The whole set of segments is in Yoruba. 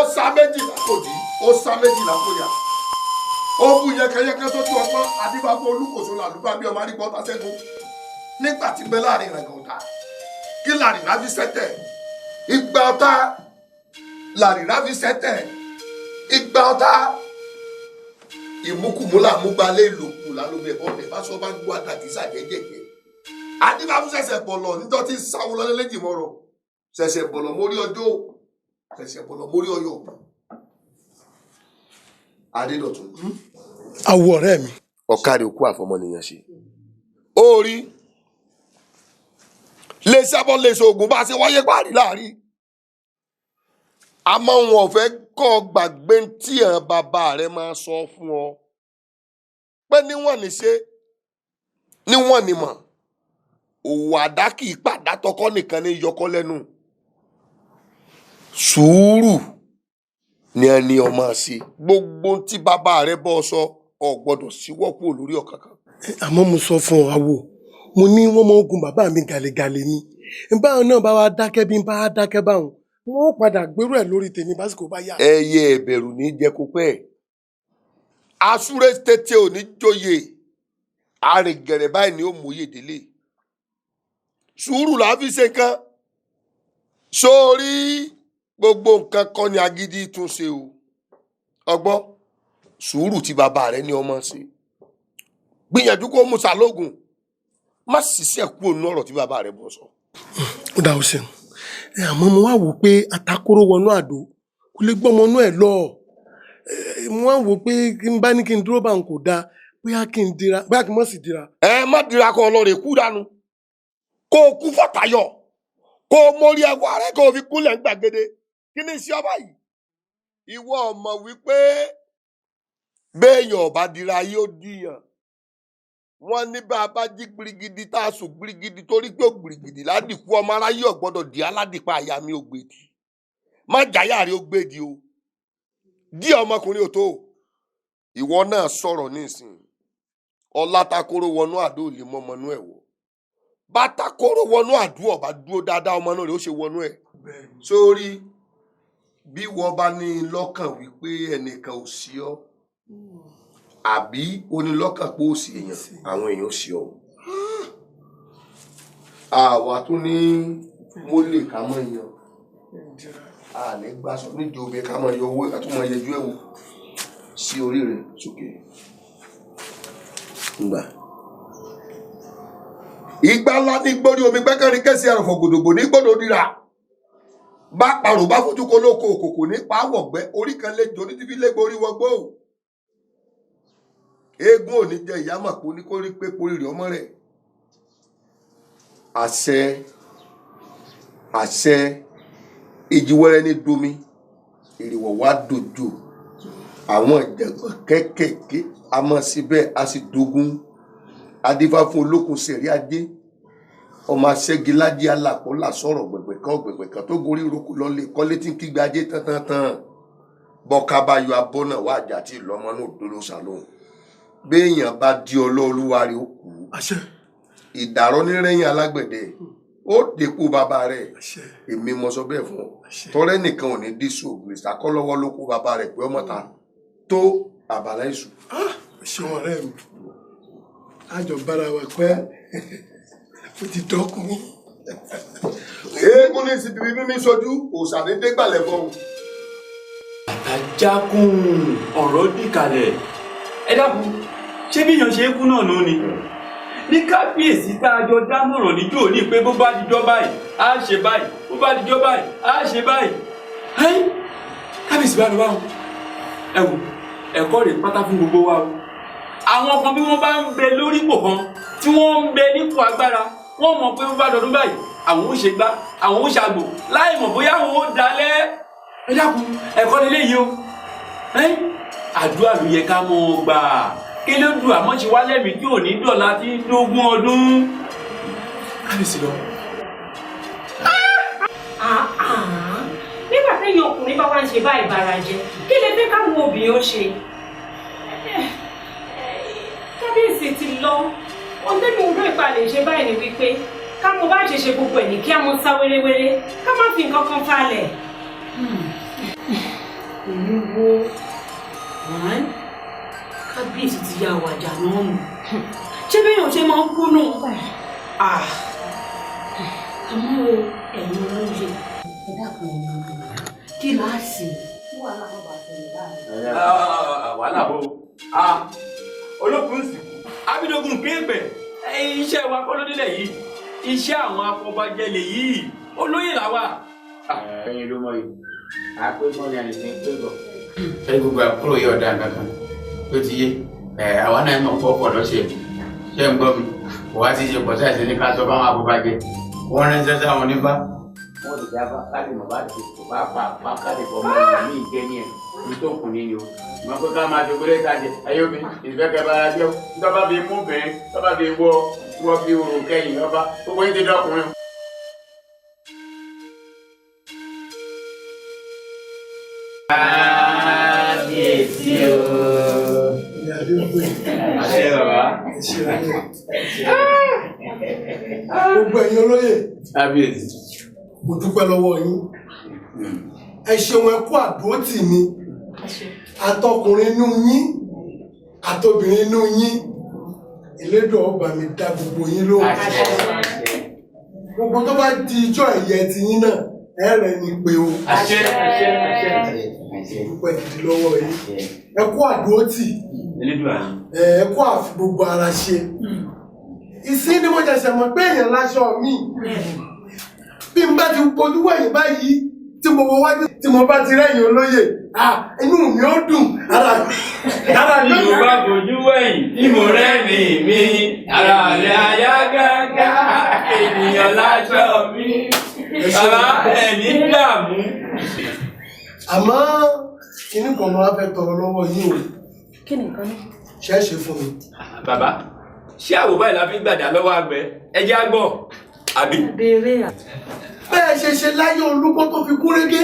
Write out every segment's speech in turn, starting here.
Ó sá méjìlá kò dí, ó sá méjìlá kò yá, ó bú yẹkẹyẹkẹ sójú ọpọ́n. Adébáfó Olúkòso làlúbà bí ọmọ arígbọ́ ta sẹ́gun nígbà tí bẹ láàrin rẹ̀ kàn ọ̀tá. Kí làrìrá fi sẹ́tẹ̀? Ìgbà ọ̀tá làrìrá fi sẹ́tẹ̀, ìgbà ọ̀tá. Ìmúkùmúlà múgbalẹ̀ ìlòkù lálómi ẹ̀bọ̀n rẹ̀ bá sọ bá gbọ́ àdàkì sàjẹ́jẹ̀jẹ̀. Adébáfó ṣẹ̀ṣẹ̀ bọ̀lọ̀ níjọ́ tí ń sáwó lọ́lẹ́ léjì mọ́rọ̀, ṣẹ̀ṣẹ̀ bọ̀lọ̀ mórí ọjọ́, ṣẹ̀ṣẹ̀ bọ̀lọ̀ mórí ọyọ̀. Adédọ̀tun. Awo, ọ̀rẹ́ mi. Ọ̀kadì òkú àfọmọnìyàn ṣe. Ó rí lè sábọ̀ lè ṣoògùn bá a ṣe wáyé parí láàrin, àmọ́ wọn ò fẹ́ kọ́ gbàgbé tí àwọn bàbá rẹ máa sọ fún ọ pé níwọ̀n ní ṣe níwọ̀n ní mọ̀. Òwò àdá kì í pàdá tọkọ nìkan ní yọkọ lẹ́nu. Sùúrù ni ẹni ọmọ ṣe. Gbogbo tí bàbá rẹ bọ́ sọ, ọ gbọ́dọ̀ síwọ́ kúrò lórí ọ̀kankan. Àmọ́ mo sọ fún ọ, awo, mo ní wọ́n máa ń gun bàbá mi gàlégàlé ni. Báwọn náà bá wá dákẹ́, bí n bá dákẹ́ báwọn, wọ́n ó padà gbérú ẹ̀ lórí tèmi básìkò bá yá. Ẹyẹ ìbẹ̀rù ní jẹ́ kó pẹ́. Asúré tètè ò ní joyè, arìngẹ̀rẹ̀ báyìí ni ó mòye délé. Sùúrù là á fi ṣe nǹkan sórí. Gbogbo nǹkan kọ́ ni agídí tún ṣe o. Ọgbọ́n sùúrù tí bàbá rẹ ní ọmọ ṣe, gbìyànjú kó mú sàlógún, má ṣiṣẹ́ kú òun ọ̀rọ̀ tí bàbá rẹ bọ̀ sọ. Ó dà, ó ṣeun. Àmọ́ mo wá wò pé atakóró wọnú àdó, kò lè gbọ́mọ inú ẹ̀ lọ. Mo wá wò pé kí n bá ní kí n dúró bá n kò dáa, bóyá kí n dira, bóyá kí n mọ̀ sí dira. Ẹ má dira, kó lọ rè kú dànù, kó o kú fọ̀tàyọ̀, kó o mórí ẹwà rẹ, kó o fi kúnlẹ̀ ń gbàgede. Kí ni iṣẹ́ ọba yìí? Ìwọ ọmọ wípé béèyàn ọba dira yóò dìyàn. Wọn ní bá a bá jí gbirigidi tá a sùn gbirigidi, torí pé gbirigidi ládìkú, ọmọ aráyé ọgbọdọ di aládìpá. Àyà mi ò gbèdì, má jáyà rí ó gbèdì o. Dí ọmọkùnrin ò tó ìwọ náà sọ̀rọ̀ nísìnyí. Ọlátakóró wọnú àdó ò lè mọ ọmọ inú ẹ̀ wọ̀. Bátakóró wọnú àdó, ọba dúró dáadáa, ọmọ náà rè ó ṣe wọnú ẹ̀. Sórí bí wọ́n bá ní lọ́kàn wípé ẹnìkan ò sí ọ, àbí o ní lọ́kàn pé ó sì èèyàn, àwọn èèyàn sí ọ. Àwa tún ní mólè ká mọ̀ yan, a ní gbàsọ nídìí omi ká mọ̀ yọ owó, ká tún mọ̀ yẹjú ẹ̀ wò sí orí rẹ̀ sókè. Ngbà. Ìgbà ńlá ní gbórí omi gbẹ́kẹ̀rin kẹ́sì ẹ̀rọ̀fọ̀ gbòdògbò ní gbòdò dira. Bá parò bá fojú ko lóko òkòkò ní pàwọ̀gbẹ́ orí kan lè jò ní tíbi lé gborí wọgbó. Eégún ò ní jẹ ìyá mà pé ní kó rí pé porí rẹ̀ ọmọ rẹ̀. Àṣẹ, àṣẹ, ìjìwẹ́rẹ́ ní domi, èrèwọ̀ wá dojo. Àwọn ìjẹ̀gbọ́n kéékèèké a mọ̀ síbẹ̀, a sì dogun. Adífá fún olókun sẹ̀rí ajé, ọmọ aṣẹ́gilájí alàpọ̀ làsọ̀rọ̀ gbẹ̀gbẹ̀ kan gbẹ̀gbẹ̀ kan tó gorí ìrókò lọ́lẹ̀ kọ́lé tí ń kígbe ajé tán tán tán. Bọ́ká bá yọ abọ́ náà wá àjà tí ìlọ́mọ náà dolo sàlóhùn. Béèyàn bá di ọlọ́ọ̀lúwa rẹ̀ ó kú. Ìdàrọ́ nírẹ́yìn alágbẹ̀dẹ ó dépò bàbá rẹ̀. Èmi mo sọ bẹ́ẹ̀ fún ọ. Tọrẹ nìkan ò ní dísù ògùn ìsàkọ́lọ́wọ́ ló kó bàbá rẹ̀ pé ọmọ ta tó àbàlá ìṣù. Ṣeun, ọ̀rẹ́ mi, àjọ bára wa pẹ́, ó ti dọ́kùnrin. Eégún ní síbi mímí sojú òòṣà ní dégbàlẹ̀ fọ́hùn. Àtàjákùn ọ̀rọ̀ dìkalẹ̀. Ẹ dákun, ṣé bí èèyàn ṣe é kú náà nù ni? Ní kábíyèsí tá a jọ dámọ̀ràn níjó ní pé bó bá dijọ́ báyìí á ṣe báyìí, bó bá dijọ́ báyìí á ṣe báyìí. Ẹ́yìn kábíyèsí bá lọ báwọn. Ẹ wò, ẹ̀kọ́ rèé pátá fún gbogbo wa o. Àwọn kan, bí wọ́n bá ń bẹ lórí ipò kan, tí wọ́n ń bẹ nípò agbára, wọ́n mọ̀ pé bó bá dọdún báyìí àwọn ó ṣe gbá, àwọn ó ṣàgbò, láì mọ̀ bóyá àwọn ó dalẹ̀. Ẹ dákun, ẹ̀kọ́ lélẹ́yìí o. Ẹ́n àdúrà ló yẹ ká mọ̀ ọ́ gbà kí ló dùn, àmọ́ ṣe wá lẹ́mìí tí ò ní dọ̀la tí ń dógún ọdún. Kábíyèsí lọ. Nígbà téèyàn ọkùnrin bá wá ń ṣe báyìí bara jẹ, kí lè fẹ́ káwọn obìnrin ó ṣe? Kábíyèsí ti lọ. Ohun tẹ́mi ń rò ìpa lè ṣe báyìí ni wípé ká mo bá ṣe ṣe gbogbo ẹ̀ ní kí á mọ sá wéréwéré, ká má fi nǹkan kan falẹ̀. Èmi wo kábíyèsí ti ya wàjà náà nù. Ṣé béèyàn ṣe máa ń kú nù? Àmọ́ o, ẹ̀yin olóye, ẹ dákun ẹ̀yin olóye, kí láà ṣe? Kí wàhálà má bàa ṣẹlẹ̀ láàrin. Wàhálà bò olókùn sìnkú abidogun kéèpẹ̀, iṣẹ́ wa kọ́ ló délẹ̀ yìí, iṣẹ́ àwọn afọbajẹ lèyí, olóyè làwà. Ẹyin ló mọ yìí àpé mọ́ni àlè pé bọ̀. Ṣé gbogbo àkúrò yóò dá nǹkan kan tó ti yé ẹ àwa náà mọ̀ pọ̀ lọ́sẹ̀ ṣé ń gbọ́ mi kò wá ti ṣe pọ̀ sáà sí ní ká sọ fáwọn afọbajẹ wọ́n ránṣẹ́ sáwọn onífá. Wọ́n ti dábàá káàdì mọ̀ bá ti kò bá pa pa káàdì bọ̀ mọ́ ìgbà míì jẹ́ ní ẹ̀ ní tó kù ní ni o. Mo pé ká máa ṣe gbélé ìtajà ẹ̀yọ́ obìnrin ìfẹ́kẹ̀ bára jẹ́ o. Tọ́ba fi mú obìnrin tọ́ba fi wọ́ wọ́ fi òrò kẹ́yìn ọba gbogbo yín ti dọ́kùnrin. Kábíyèsí o. Àṣẹ bàbá. Gbogbo ẹ̀yin olóyè. Kábíyèsí. Mo dúpẹ́ lọ́wọ́ yín. Ẹ ṣeun, ẹ kú àdúrótì mi. Àtọkùnrin inú yín, àtobìnrin inú yín. Elédùà ó bá mi dá gbogbo yín lóhùn. Gbogbo tó bá di ijọ́ ẹ̀yẹ ti yín náà, ẹ rẹ̀ ni pé o. Àṣẹ àṣẹ àṣẹ. Dúpẹ́ gidi lọ́wọ́ yín. Ẹ kú àdúrótì. Ẹ kú àfi gbogbo ara ṣe. Ìsín ni mo ṣẹ̀ṣẹ̀ mọ̀ pé èèyàn láṣọ mi. Bí n bá ti bojú wẹ̀yìn báyìí, tí mo wọ wájú, tí mo bá ti rẹ́yìn olóyè, inú mi ó dùn, ara mi. Bí mo bá bojú wẹ̀yìn, tí mo rẹ́rìn mi, ara mi á yá gágá, ènìyàn láṣọ mi. Bàbá ẹ̀mí dààmú. Àmọ́ kinní kan mo wá fẹ́ tọrọ lọ́wọ́ yín o. Kí ni nǹkan náà? Ṣé ẹ ṣe fún mi? Bàbá, ṣé àwò báyìí la fi gbàdá lọ́wọ́ àgbẹ̀? Ẹ jẹ́ á gbọ́, àbí? Béèrè à. Bẹ́ẹ̀ ṣe ṣe láyé Olúgbọ́n tó fi kún régé.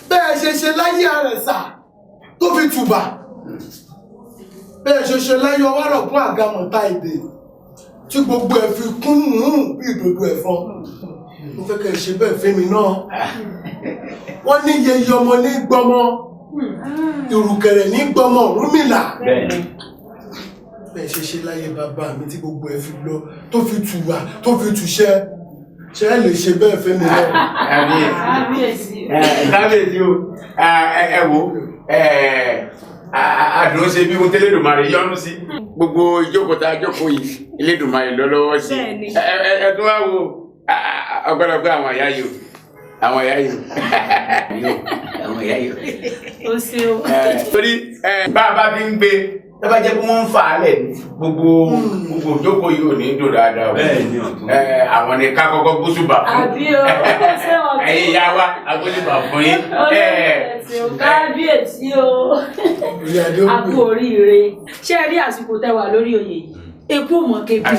Bẹ́ẹ̀ ṣe ṣe láyé Àrẹ̀sà tó fi tùbà. Bẹ́ẹ̀ ṣe ṣe láyé Ọwárọ̀gún Àgàmọ̀ta èdè tí gbogbo ẹ̀ fi kún bí ìdodo ẹ̀fọn. Mo fẹ́ kẹ́ ẹ ṣe bẹ́ẹ̀ fẹ́mi náà. Wọ́n ní yeye ọmọ ní gbọmọ, ìrùkẹ̀rẹ̀ ní gbọmọ Ọ̀rúnmìlà. Bẹ́ẹ̀ ṣe ṣe láyé bàbá mi tí gbogbo ẹ̀ fi lọ, tó fi tùwà, tó fi tùṣẹ́. Ṣé ẹ lè ṣe bẹ́ẹ̀ fẹ́mi náà? Kábíyèsí. Kábíyèsí o, ẹ wo, àdùn ṣe bí mo tẹ́lẹ̀dùmarè yọ́nú sí. Gbogbo ìjókòó tá a jókòó yìí, Elédùmarè ló lọ́wọ́ sí. Ẹ tún wá wo ọgbọ́dọ̀gbọ́ àwọn ìyá yìí o. Àwọn ìyá yìí o. Àwọn ìyá yìí o. O ṣeun. Torí bá a bá fi ń gbé, tó bá jẹ́ pé wọ́n ń fà á lẹ̀ gbogbo gbogbo ìjókòó yìí ò ní dùn dáadáa o. Àwọn ni ká kọ́kọ́ gbósùbà fún. Àbí o, ó ṣe ọ̀tún. Ẹ̀yin ìyá wa, agbósùbà fún yín. Kábíyèsí o, a kú oríire. Ṣé ẹ rí àsìkò tẹ́ wà lórí oyè yìí? Eku ò mọ̀ ké bí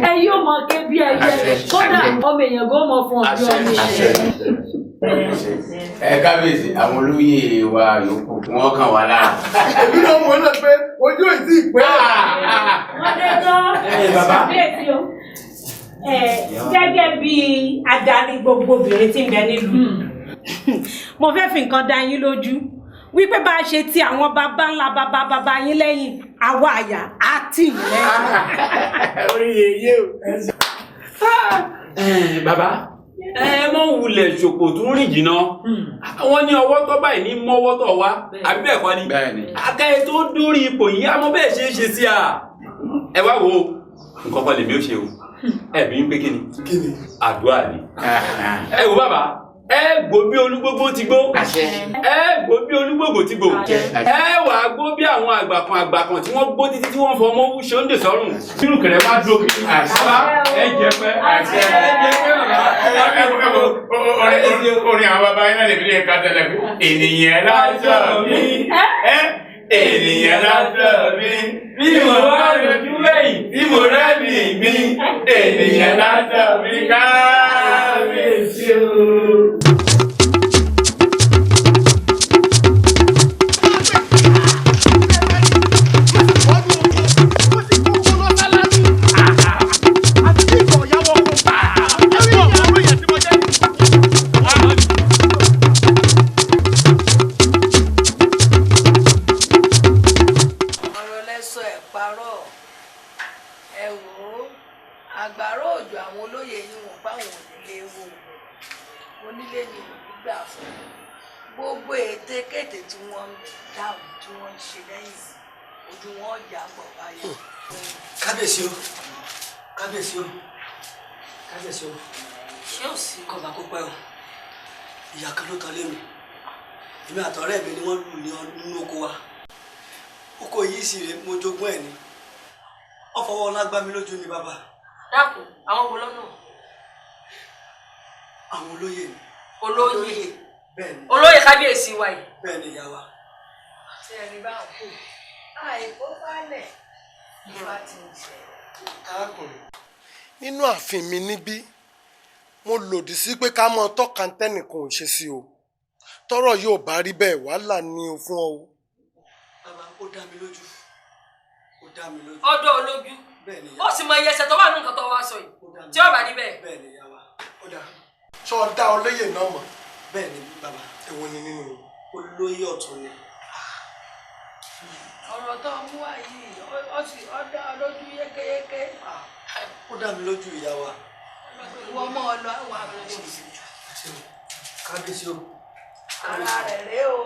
ẹ yóò mọ̀ ké bí ẹyẹ, kódà ọmọ èèyàn gan mọ̀ fún ọbí ọmọ èèyàn. Ẹ kábíyèsí, àwọn olóyè wa yòókù wọn kàn wá lára. Èmi náà mọ̀ náà pé ojú ò tí ì pẹ́. Wọ́n dé tán, kábíyèsí o. Gẹ́gẹ́ bí adarí gbogbo obìnrin tí ń bẹ nílùú, mo fẹ́ fi nǹkan dá yín lójú wípé bá a ṣe ti àwọn baba ńlá baba baba yín lẹ́yìn, àwa àyà á tì yín lẹ́yìn. Orí yeye o. Bàbá, ẹ mọ wulẹ̀ ṣòkò tó ń rìn jìnnà. Wọ́n ní ọwọ́ tó báyìí ní mọ́wọ́ tó wá, àbí bẹ́ẹ̀ kọ́ ni? Akẹ́yẹ tó dórí ipò yìí, àmọ́ bẹ́ẹ̀ ṣe é ṣe sí a. Ẹ wá wo, nǹkan kan lèmi ó ṣe o. Ẹ̀mí ń pé kí ni? Àdúrà ni. Ẹ wo bàbá, ẹ gbó bí Olúgbógbó ti gbó. Ẹ gbó bí Olúgbògbò ti gbó. Ẹ wà á gbó bí àwọn àgbàkan àgbàkan tí wọ́n gbó títí tí wọ́n fọmọ wú ṣe ń dè sọ́rùn. Kírù kẹrẹ wá dúró kiri. Bàbá ẹ jẹ pẹ́. Ẹ jẹ pẹ́ bàbá. Orin àwọn bàbá yín náà lè fi lè ka tẹ́lẹ̀ pé ènìyàn lásán mi. Ènìyàn lásán mi. Bí mo bá rojú wẹ̀yìn tí mo rẹ́mi mi, ènìyàn lásán mi. Kábíyèsí o. Onílé ni ò ní gbà fún gbogbo ète kéte tí wọ́n ń dáhùn tí wọ́n ń ṣe lẹ́yìn ojú wọn yà pọ̀ báyìí. Kábíyèsí o, kábíyèsí o, kábíyèsí o. Ṣé ò sí? Kọba kó pẹ́ o, ìyá kan ló tán lé mi. Èmi àtọ̀rẹ́ mi ni wọ́n lù ní nínú oko wa. Oko yìí sì rè, mo jogún ẹ̀ ni. Wọ́n fọwọ́ ọlá gbá mi lójú ni bàbá. Dákun, àwọn wo lọ́nà? Àwọn olóyè ni. Olóyè? Bẹ́ẹ̀ ni. Olóyè kábíyèsí wa yìí. Bẹ́ẹ̀ ni ìyá wa. Ṣé ẹni bá ń kú? Àìkó balẹ̀ ìfà ti ń ṣe. Arákùnrin, nínú ààfin mi níbí, mo lòdì sí pé ká mọ tọ́ka tẹ́nìkan ò ṣe sí o. Tọ́rọ̀ yóò bá rí bẹ́ẹ̀, wàhálà ni o fún ọ o. Bàbá, ó dá mi lójú, ó dá mi lójú. Ọdọ olójú. Bẹ́ẹ̀ ni ìyá Ó sì mọ iye ẹsẹ̀ tó wà nínú nǹkan tó wá sọ yìí. Tí ó bá rí bẹ́ẹ̀. Bẹ́ẹ̀ ni ìyá wa. Ó dá. Ṣé o dá olóyè náà mọ̀? Bẹ́ẹ̀ ni bàbá. Èwo ni nínú wọn? Olóyè ọ̀tún ni. Ọ̀rọ̀ tó mú wá yìí, ó sì ó dá ọ lójú yékéyéké. Ó dá mi lójú ìyá wa. Ìwọ mọ́ ọ lọ àwọn àgbẹ̀. Kábíyèsí o. Ara rẹ̀ rèé o.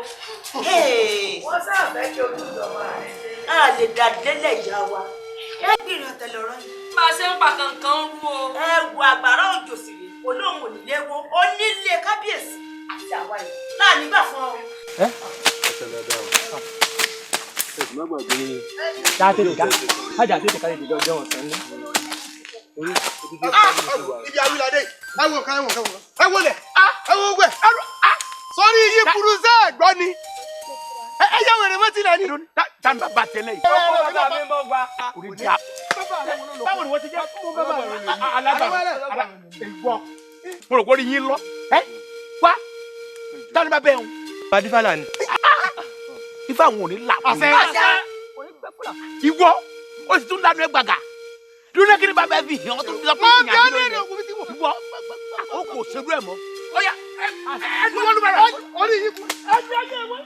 Wọ́n sábẹ́ kí olùdọ̀mọ rẹ̀ dé. A lè dà délẹ̀ ìyá wa. Ẹ gbìyànjú tẹ̀lé ọ̀rọ̀ yìí. Bá a ṣe ń pa kankan rú o. Ẹ wo àgbàrá òjò sì rè, olóhùn ò nílé wo, ó nílé kábíyèsí àti àwa yìí. Láàánú gbà fún ọ. Ẹ ẹ má gbàgbé. Dá tètè ká, ájà tètè ká lè dìde ọjọ́ wọn sàn ní. Ibi awilade, ẹ wo nǹkan, ẹ wo nǹkan, ẹ wo lẹ̀, ẹ wo gbẹ, sọrí yí burú sẹ́ ẹ̀ gbọ́ ni. Ẹ yá wèrè mọ́ tilẹ̀ ni. Tani bàbá tẹ́lẹ̀ yìí. Ọkọ bàbá mi mọ̀ gba. Báwo ni wọ́n ti jẹ́? Alábà ìwọ. Mo rò pé orí yín lọ. Ẹ wá, tani bàbá ẹ̀ ń. Adífálà ni. Ifá àwọn ò ní là fún mi. Ìwọ, o sì tún lanu ẹ gbàgà. Dúró kí ni bàbá ẹ fi hàn ọ́ tó fi sọ pé ìyàn àbí lóye. Ìwọ, o kò ṣerú ẹ̀ mọ́. Ó yá, ẹ ẹ dúró ló bẹ̀rẹ̀. Orí yìí burú. Ẹ fi ayé wọn.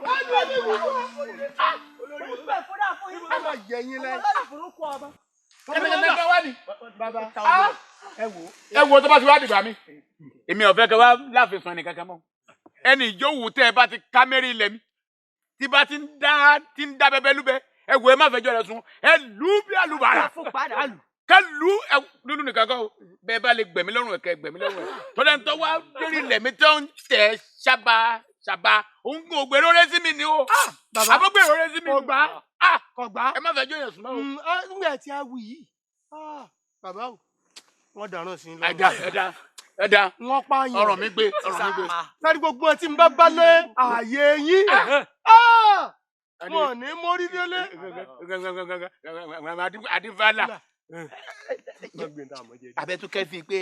Ẹ fi ayé wọn. Ẹ máa yẹ yín lẹ́yìn. Ẹ wo tó bá ti wá dìgbà mi. Èmi ò fẹ́ kẹ́ wá láàfin sàn ẹnì kankan mọ́. Ẹnì ìjóhùn tẹ́ ẹ bá ti ká mẹ́rin ilẹ̀ mi. Tí bá ti ń dá bẹ́bẹ́ lúbẹ́, ẹ wo ẹ má fẹjọ́ rẹ sùn. Ẹ lù ú bí àlùbárà. Ká lù ẹ lúlù nìkan kọ́ o. Bẹ́ẹ̀ bá lè gbẹ̀mí lọ́rùn ẹ̀ kẹ́ gbẹ̀mí lọ́rùn ẹ̀. Tọ́lá ń tọ́ wá lérí ilẹ̀ mi tó ń tẹ̀ ṣaba ṣaba. Òun kò gbèrò rẹ sí mi ni o. Àbọ̀ gbèrò rẹ sí mi. Kọ̀gbá. Kọ̀gbá. Ẹ má fẹjọ́ yẹn sùn mọ́ o. Nígbà tí a wù yìí, bàbá o, wọ́n dàrán sí i lọ́rùn. Ẹ̀dá ẹ̀dá ẹ̀dá. Wọ́n pààyàn. Ọ̀rọ̀ mi gbé, ọ̀rọ̀ mi gbé. Sáré gbogbo ọtí ń bá balẹ̀ ààyè yín. Wọ́n ní mórí délé. Adífálà. Abẹ́tú kẹ́fì pé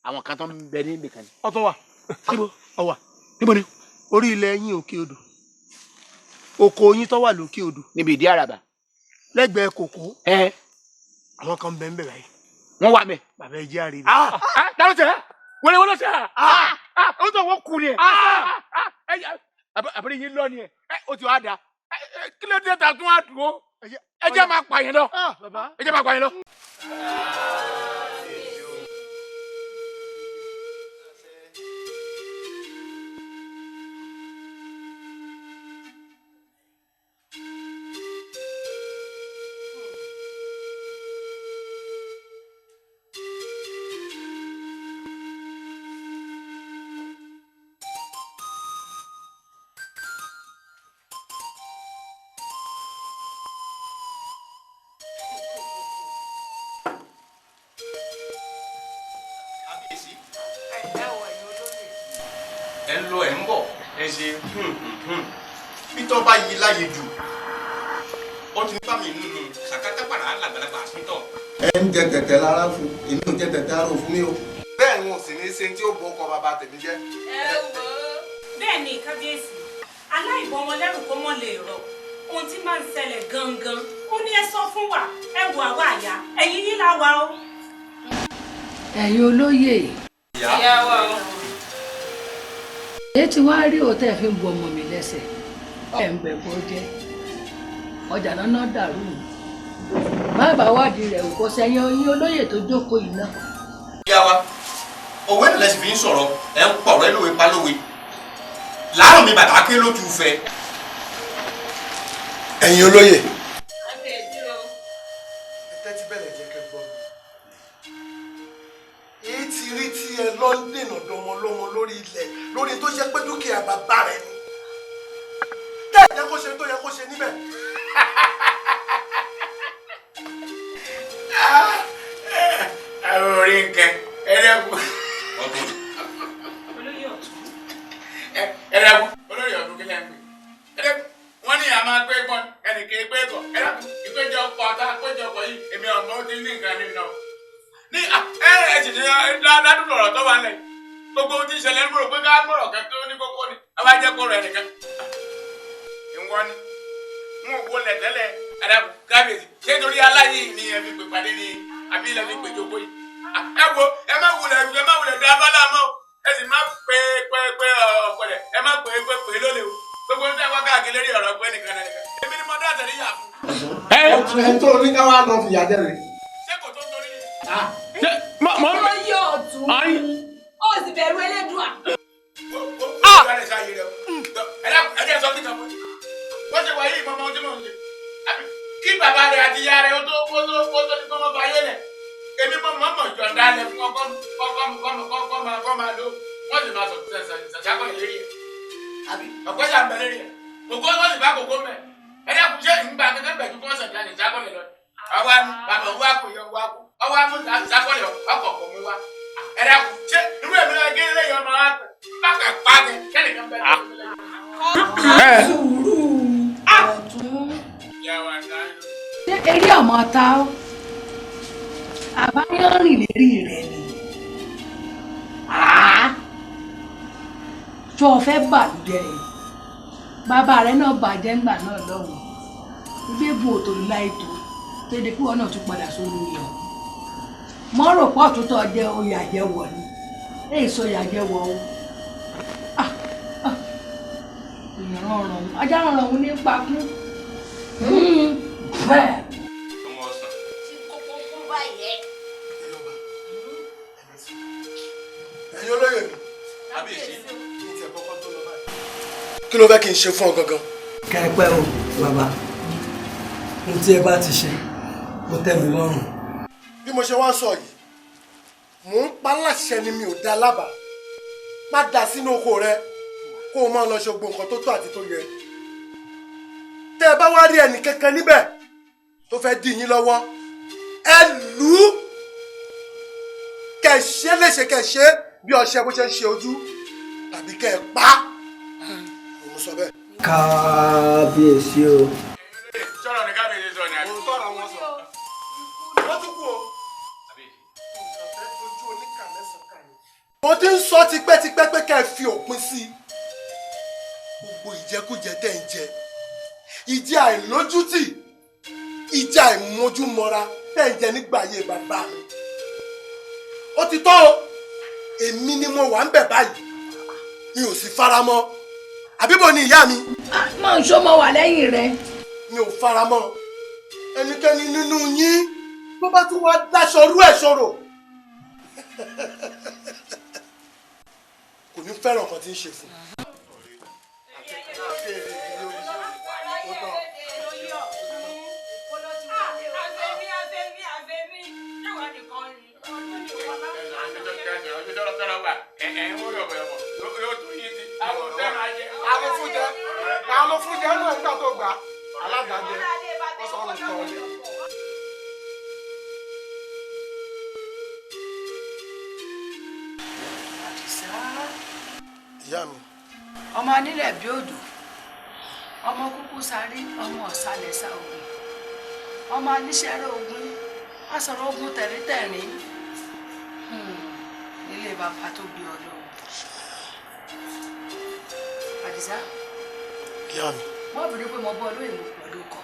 àwọn kan tó ń bẹ ní ibìkan ni. Ọtún wà. Níbo? Ọwà. Níbo ni? Orí ilẹ̀ yín òkè odò. Oko yín tó wà lókè odò. Níbi ìdí àràbà. Lẹ́gbẹ̀ẹ́ kòkó. Àwọn kan bẹ ń bẹ̀ báyìí. Wọ́n wà mẹ́. Bàbá ẹ jẹ́ àrèbí. Dáná tẹ̀ wẹ́rẹ́ wọ́n lọ sí à. Ó tó wọ́n kú ni ẹ̀. Àbúrò yín lọ ni ẹ̀. Ó ti wá da. Kí ló dé ta tún wá dúró? Ẹ jẹ́ máa pààyàn lọ. Ẹ jẹ́ máa pààyàn lọ. Ẹ ń lọ ẹ ń bọ̀ ẹ ṣe bí tọ́ bá yí láyé jù ó ti ní bá mi nínú sàkátà pàrà làgbàlagbà àfintọ́. Ẹ ń jẹ tẹ̀tẹ̀ lára fún èmi, ò jẹ tẹ̀tẹ̀ ara fún mi o. Bẹ́ẹ̀ ni wọn sì ní í ṣe tí ó bọ́ ọkọ bàbá tèmi jẹ́. Bẹ́ẹ̀ ni kábíyèsí, aláìbọn wọn lẹ́rù kó mọ́ lè rọ̀. Ohun tí máa ń ṣẹlẹ̀ gangan ó ní ẹ sọ fún wa. Ẹ wò àwa àyà ẹ̀yin yín la wa o. Ẹ̀yin olóyè. Ìyá wa o. Èyí tí wàá rí òtẹ́ fi ń bu ọmọ mi lẹ́sẹ̀. Ẹ̀ ń bẹ̀ bọ́ jẹ́. Ọjà náà dàrú. Bàbá wádìí rẹ̀ kò sẹ́yìn oyin olóyè tó jókòó yìí náà. Ìyá wa, Òwe náà lẹ́sìn fi ń sọ̀rọ̀, ẹ̀ ń pọ̀ rẹ́ lówe pa lówe. Láàrùn mi bàtà ké ló tu fẹ́. Ẹ̀yin olóyè. Ẹ tẹ́tí bẹ̀rẹ̀ jẹ́ kẹ́ gbọ́ mi. Èyí ti rí tí ẹ lọ ń dènà dọmọ lọ́mọ lórí ilẹ̀ lórí tó ṣe pé dúkìá bàbá rẹ̀ ni. Tẹ́ ẹ̀ jẹ́ kó ṣe tó yẹ kó ṣe níbẹ̀. Orí nǹkan ẹlẹ́kùn. Ẹlẹ́kùn olóyè ọ̀tún kí lẹ́ ń pè. Ẹlẹ́kùn wọ́n ní àmà pé gbọ́n ẹnìkan pé gọ̀. Ẹlẹ́kùn ìpéjọpọ̀ tá a péjọpọ̀ yìí èmi ọ̀gbọ́n ó ti ní nǹkan nínú. Ní ẹ ẹ sì ní ládùúgbò ọ̀rọ̀ tó wà lẹ̀. Gbogbo ohun tí ń ṣẹlẹ̀ ń rò pé ká mọ̀rọ̀ kan tó ní kókó ni. A bá jẹ́ kóró ẹnìkan. Ìwọ ni n ò wọlé tẹ́lẹ̀. Ẹlẹ́kùn kábíyèsí ṣé torí aláyé ni ẹ fi pè pàdé ni àbí ilẹ̀ fi pè jókòó yìí? Ẹ wo ẹ má wulẹ̀ dá abala mọ́ ẹ sì má pé pé pé ọ̀pẹ̀lẹ̀ ẹ má pé pé pé lólè o gbogbo ń tẹ́ wá káàkiri lórí ọ̀rọ̀ pé nìkan náà nìkan èmi ni mo dá àtẹ̀lé yà fún. Ẹ tó ní ká wá lọ fìyà jẹ rè. Ṣé kò tó torí ni. Ṣé mọ mọ. Olóyè ọ̀tún ó sì bẹ̀rù Elédùà. Ẹ jẹ́ sọ kí kan fún mi wọ́n ṣe wáyé ìmọ̀ ọmọ tí mò ń ṣe kí bàbá rẹ̀ àti ìyá rẹ̀ ó tó ní kó mọ́ fàyè lẹ̀. Èmi mọ mọ jọ̀ǹda lẹ fún ọkọ kọ́ máa lò wọ́n sì máa sọ ṣàṣàkọ́ ìlérí ẹ̀ àbí ọ̀pẹ́ sà ń bẹ lérí ẹ̀ kòkó wọ́n sì bá kòkó mẹ́ ẹ dẹ́kun ṣé ìgbà kankan bẹ̀ ju kí wọ́n sọ̀jà ní ṣàkọ́lẹ̀ lọ àwa bàbá wa kò yọ wa kú ọwọ́ amú ṣàkọ́lẹ̀ ọkọ̀ kò mú wa ẹ dẹ́kun ṣé irú èmi náà gé lẹ́yìn ọmọ wa bá kà pa kẹ kẹ́nìkan bẹ sùúrù ọ̀tún. Ṣé eré ọmọ ta ó? Àbáyọ́rìn lérí rẹ̀ ni. Tó o fẹ́ bàlújẹ́ ni. Bàbá rẹ̀ náà bàjẹ́ ńgbà náà lọ́hùn. Ìgbégun òtòlú láìtó. Kéde kí wọn náà tún padà sórí oyè ọ̀. Mọ́rò pọ̀ tó tọ́ jẹ́ oyè àjẹwọ̀ ni. Èyí sọ oyè àjẹwọ̀ o. Ìran ọ̀ràn ajá ọ̀ràn òun ní pakún. Bẹ́ẹ̀. Ẹ̀yin olóyè mi. Kí ló fẹ́ kí n ṣe fún ọ gangan? Kẹ́pẹ́ o bàbá, ohun tí ẹ bá ti ṣe ó tẹ́ mi lọ́rùn. Bí mo ṣe wá sọ yìí, mò ń pa láṣẹ ni mi ò dá lábàá. Má dà sínú oko rẹ kó o máa lọ ṣe gbogbo nǹkan tó tọ́ àti tó yẹ. Tẹ́ ẹ bá wá rí ẹnì kankan níbẹ̀ tó fẹ́ dì yín lọ́wọ́, ẹ lù ú kẹ́ ẹ ṣe léṣe kẹ́ ẹ ṣe bí ọṣẹ bó ṣe ń ṣe ojú tàbí kẹ́ ẹ pa á. Mo sọ bẹ́ẹ̀. Kábíyèsí o. Sọ̀rọ̀ ni kábíyèsí sọ ni àbí. Òun tọ́ra wọn sọ. Wọ́n tún kú o. Mo ti ń sọ tipẹ́tipẹ́ pé kẹ́ ẹ fi òpin sí i. Gbogbo ìjẹkújẹ tẹ́ ń jẹ, ìjẹ àìlójútì, ìjẹ àìmójúmọ́ra tẹ́ ń jẹ nígbà ayé bàbá mi. Ó ti tọ́ o, èmi ni mo wà ń bẹ̀ báyìí, mi ò sì faramọ́. Àbíbò ni ìyá mi? Máa ń ṣọmọ wà lẹ́yìn rẹ. Mi ò faramọ́. Ẹnikẹ́ni nínú yín tó bá tún wá dáṣọ rú ẹ̀ ṣòro. Kò ní fẹ́ràn kan tí ń ṣe fún un. Alófúnjẹ náà nígbà tó gbà aládàájẹ ó sọ ọ́nà tó ọ̀lẹ́. Àdìsá. Ìyá mi. Ọmọ anílẹ̀ bí òjò, ọmọ kúkú sáré, ọmọ ọ̀sálẹ̀ sá ogun, ọmọ aníṣẹ́rẹ́ ogun, asọ̀rọ̀ ogun tẹ̀ríntẹ̀rín nílé bàbá tó bí ọ lọ. Àdìsá. Ìyá mi. Mọ́ bìrì pé mo bọ́ olóyè mo pẹ̀lú kọ.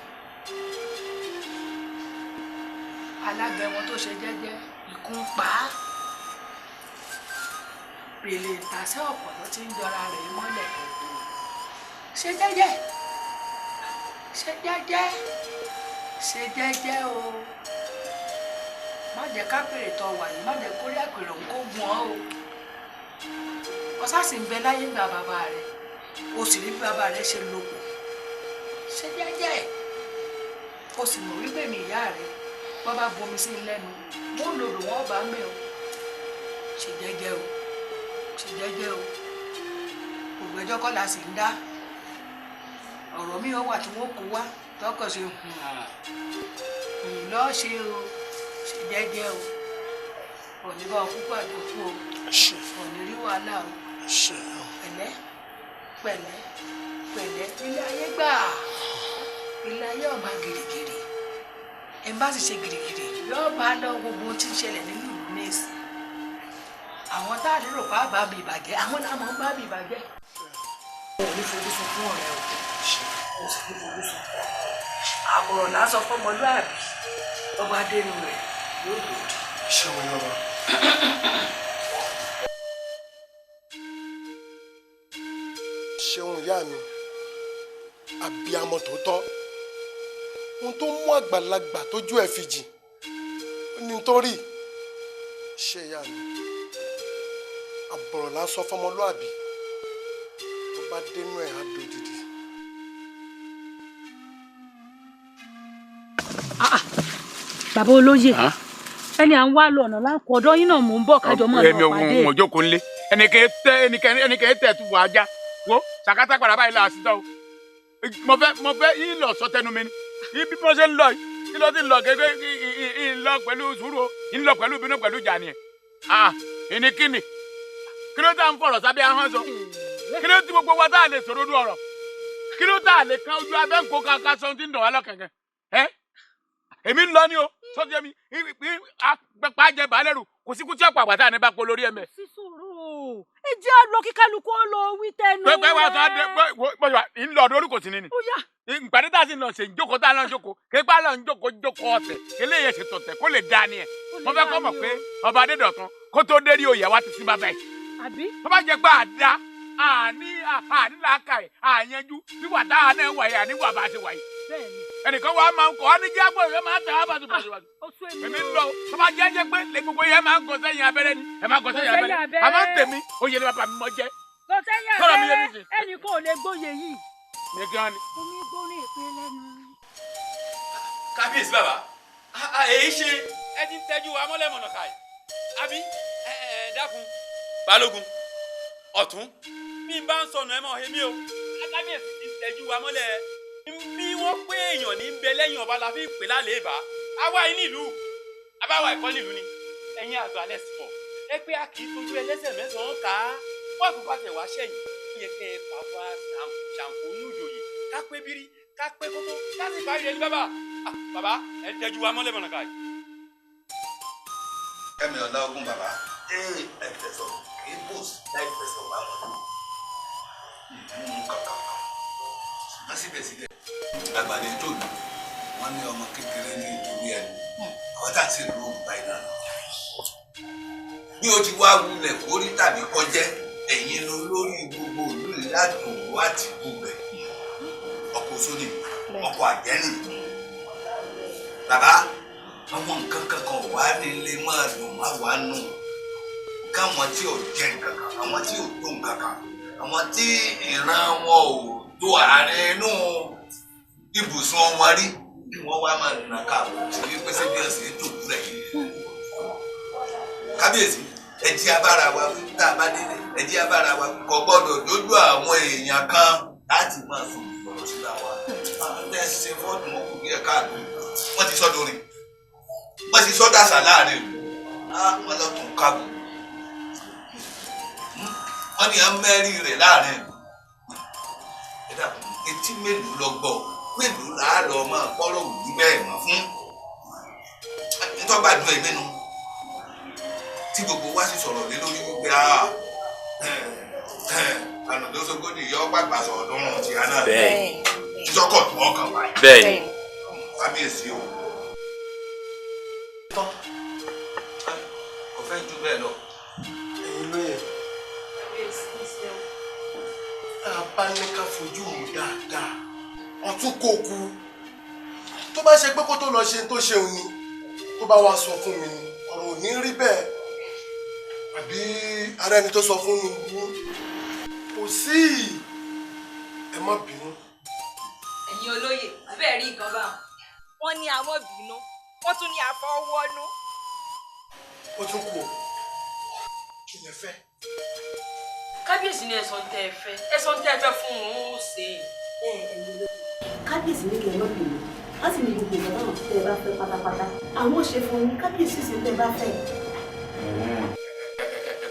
Alágẹmọ tó ṣe jẹ́jẹ́ ikú ń pa á. Rèlè ìtàsẹ́ ọ̀pọ̀lọ́ tí ń jọra rẹ̀ mọ́lẹ̀. Ṣe jẹ́jẹ́, ṣe jẹ́jẹ́, ṣe jẹ́jẹ́ o. Má jẹ́ kápèrè tó wà yìí, má jẹ́ kórí àpèrè òun kó gùn ọ́ o. Ọ̀sá sì ń bẹ láyé ńgbà bàbá rẹ̀, o sì rí bí bàbá rẹ̀ ṣe lòpọ̀. Ṣe jẹ́jẹ́, o sì mọ̀ wípé mi ìyá rẹ̀ wọ́n bá bomi sí lẹ́nu, wọ́n lòdò wọ́n bá ń bẹ̀ o. Ṣe jẹ́jẹ́ o, ṣe jẹ́jẹ́ o. Ògbẹ́jọ́ kọ́ la sì ń dá. Ọ̀rọ̀ mi wà tí wọ́n kó wá tọkọ̀ ṣe lọ́ọ́ ṣe o, ṣe jẹ́jẹ́ o. Òní bá ọkú pàdé kú o, òní rí wàhálà o. Pẹ̀lẹ́ pẹ̀lẹ́ pẹ̀lẹ́, ilé ayé gbà, ilé ayé ọba gìrìgìrì. Ẹ bá sì ṣe gìrìgìrì yóò bá lọ gbogbo tí ń ṣẹlẹ̀ nínú ìlú nẹ́ẹ̀sì. Àwọn tá a lérò pa bá mi ìbàjẹ́, àwọn náà mọ̀ ń bá mi ìbàjẹ́. O ò ní fojú sunkún ọ̀rẹ́ o, o sì ní fojú sunkún. Àbọ̀rọ̀ lásán fọmọlúàbí, ọba dénú rẹ̀ yóò lòdì. Ṣé wọn yọba? Ṣeun ìyá mi, àbíamọ tòótọ́. Ohun tó mú àgbàlagbà tójú ẹ̀ fi jìn ó ní nítorí. Ṣé ìyá mi, àbọ̀rọ̀ lásán fọmọlúàbí, tó bá dénú ẹ̀ á dòdìdì. Bàbá olóyè, ẹni à ń wá lọ ọ̀nà láǹkó ọ̀dọ́ yín náà mò ń bọ̀ kájọ mọ́ ọ̀nà pàdé. Èmi ò jókòó nílé, ẹnikẹ́ tẹ̀ tún wà á já wo sàkátà padà báyìí là á sí tán o. Mo fẹ́ yín lọ sọ tẹnu mi ni ibi bí wọ́n ṣe ń lọ yìí ló ti ń lọ gẹ́gẹ́ ń lọ pẹ̀lú sùúrù o, ń lọ pẹ̀lú ìbínú pẹ̀lú ìjà ni ẹ̀. Ìníkíni kí ló tá ń fọ̀rọ̀ sábẹ́ ahọ́n sọ? Kí ló ti gbogbo wa tá a lè sọ̀rọ̀ ọ̀rọ̀? Kí ló tá a lè kan ojú abẹ́ ńkó kankan sọ ti ń dọ̀ wá lọ́kẹ̀kẹ̀? Ẹ́ èmi ń lọ ní o, sọ́jú ẹ̀mí pàjẹ́ balẹ̀rù kò sí kú tí ọ̀pọ̀ àgbàtà ní bá pọ̀ lórí ẹ̀mẹ́. Sísòro ẹ jẹ́ àlọ́ kí kálukú ó lọ wí tẹnu rẹ̀. Pé wàá tó a dé pé ń lọ ọdún orí kò sí ní ni. Ìpàdé tá a sì ń lọ ṣe ìjókòó tá a lọ ń jókòó képa lọ ń jókòó jókòó ọ̀tẹ̀ eléyìí ṣe tọ̀tẹ̀ kó lè dá ni ẹ̀. Mo fẹ́ kọ́ mọ̀ pé ọba Adédọ̀tun kó tó dé rí oyè wa ti sí bàbá ẹ̀. Tó bá jẹ́ pé àdá àní àní làákàyè àyànjú wíwà táwa náà wà yìí àní wà bá a ṣe wà yìí. Ẹnìkan wa máa ń kọ́ ọ́ ní jẹ́ àgbọ̀ ìwé máa tẹ̀ wá bàtú bàtú bàtú. Èmi ń lọ tó bá jẹ́ jẹ́ pé lè gbogbo yẹn máa ń gọ sẹ́yìn abẹ́rẹ́ ni ẹ máa gọ sẹ́yìn abẹ́rẹ́ àmọ́ ń tèmi oyè ni bàbá mi mọ jẹ́. Gọ sẹ́yìn abẹ́rẹ́ ẹnì kan ò lè gbóyè yìí. Ní kí wọ́n ní. Omi gbóná ìpín lẹ́nu. Kábíyèsí bàbá, èyí ṣe ẹ ti ń tẹ́jú wa mọ́lẹ́mọ̀nà káì àbí ẹ dákun. Balógun ọ̀tún bí n bá ń sọnù ẹ mọ̀ èmi o, kábíyèsí ti ń tẹ́jú wa mọ́lẹ̀ bí wọ́n pé èèyàn ní bẹ lẹ́yìn ọba la fi pè lálẹ́ ìbá àwa yìí nílùú abáwa ẹ̀kọ́ nílùú ni ẹ̀yin àgbà lẹ́sìn fọ̀ ẹ pé a kì í tójú ẹlẹ́sẹ̀ mẹ́sàn-án ká wọ́n fi pàtẹ wá sẹ́yìn ó yẹ kẹ́ ẹ fà wá ṣàǹkó nùjòyè ká pé bírí ká pé kókó ká sì parí ẹni bàbá bàbá ẹ tẹ́jú wa mọ́lẹ̀ mọ̀nà káyì. Kẹ́mi ọ̀la ogun bàbá ẹ fẹsọ̀ kì í bòs láì fẹsọ̀ bá wọn mú kankan kan síbẹ̀síbẹ̀ àgbàdo tó lù wọ́n ní ọmọ kékeré ní ìtòrí ẹni àwọn tá à ń sì lù ú báyìí náà. Bí o ti wá wulẹ̀ kórí tàbí kọjẹ́ ẹ̀yin ló lórí gbogbo ìlú látòwú àti gbogbo ẹ̀ ọkọ̀ sódì ọkọ̀ àjẹ́nì bàbá àwọn nǹkan kankan wà nílé máa dùn má wà nù káwọn tí ò jẹ nǹkan kan àwọn tí ò tó nǹkan kan àwọn tí ìran wọn ò tó àárín inú ibùsùn wọn rí kí wọ́n wá máa nà ká sí wípé ṣé bí ọ̀sẹ̀ tó kúrẹ̀ yìí. Kábíyèsí ẹ jí abára wa wí tá a bá délé ẹ jí abára wa wí kò gbọ́dọ̀ dójú àwọn èèyàn kan láti máa sùn ọ̀rọ̀ síra wa. Àwọn tẹ́ ẹ ṣe fọ́ọ̀dù wọn kù ní ẹ̀ka àdúgbò wọ́n ti sọ́dọ̀ rìn wọ́n ti sọ́dọ̀ àṣà láàrin ìlú wọ́n lọ tún kábù wọ́n ní amẹ́rí rẹ̀ láàrin ìlú. Ẹ dàpọ̀ etí mélòó lọ gbọ́ mélòó là á lọ máa kọ́rọ̀ òbí bẹ́ẹ̀ mọ́ fún ntọ́gbàdùn ẹ̀mí nu tí gbogbo wa sì sọ̀rọ̀ lé lórí wípé àná tó sógójì yọ pàgbà sọ̀ọ́dúnrún ti àná títọ́kọ̀ tó ọkàn wáyé bẹ́ẹ̀ kábíyèsí o. Tán kò fẹ́ ju bẹ́ẹ̀ lọ. Ẹ̀yin lóye tá a bá ní ká fojú wò dáadáa ọ̀tún kò kú tó bá ṣe pé kó tó lọ ṣe tó ṣeun ni tó bá wá sọ fún mi ni ọ̀rọ̀ ò ní rí bẹ́ẹ̀. Àbí ara ẹni tó sọ fún mi kò sí, ẹ má bínú. Ẹ̀yin olóyè, abẹ́ẹ̀ rí nǹkan bá wọn ní àwọn bínú, wọ́n tún ní àfọwọ́nú. Ó tún kù ó, kí lẹ fẹ́? Kábíyèsí ni ẹ̀sán tẹ́ ẹ fẹ́, ẹ̀sán tẹ́ ẹ fẹ́ fún òun ó ṣe é. Kábíyèsí ní kí ẹ má bínú, wọ́n sì ní gbogbo nǹkan táwọn tẹ́ ẹ bá fẹ́ pátápátá àwọn ò ṣe fún yín. Kábíyèsí ṣe tẹ́ ẹ bá fẹ́.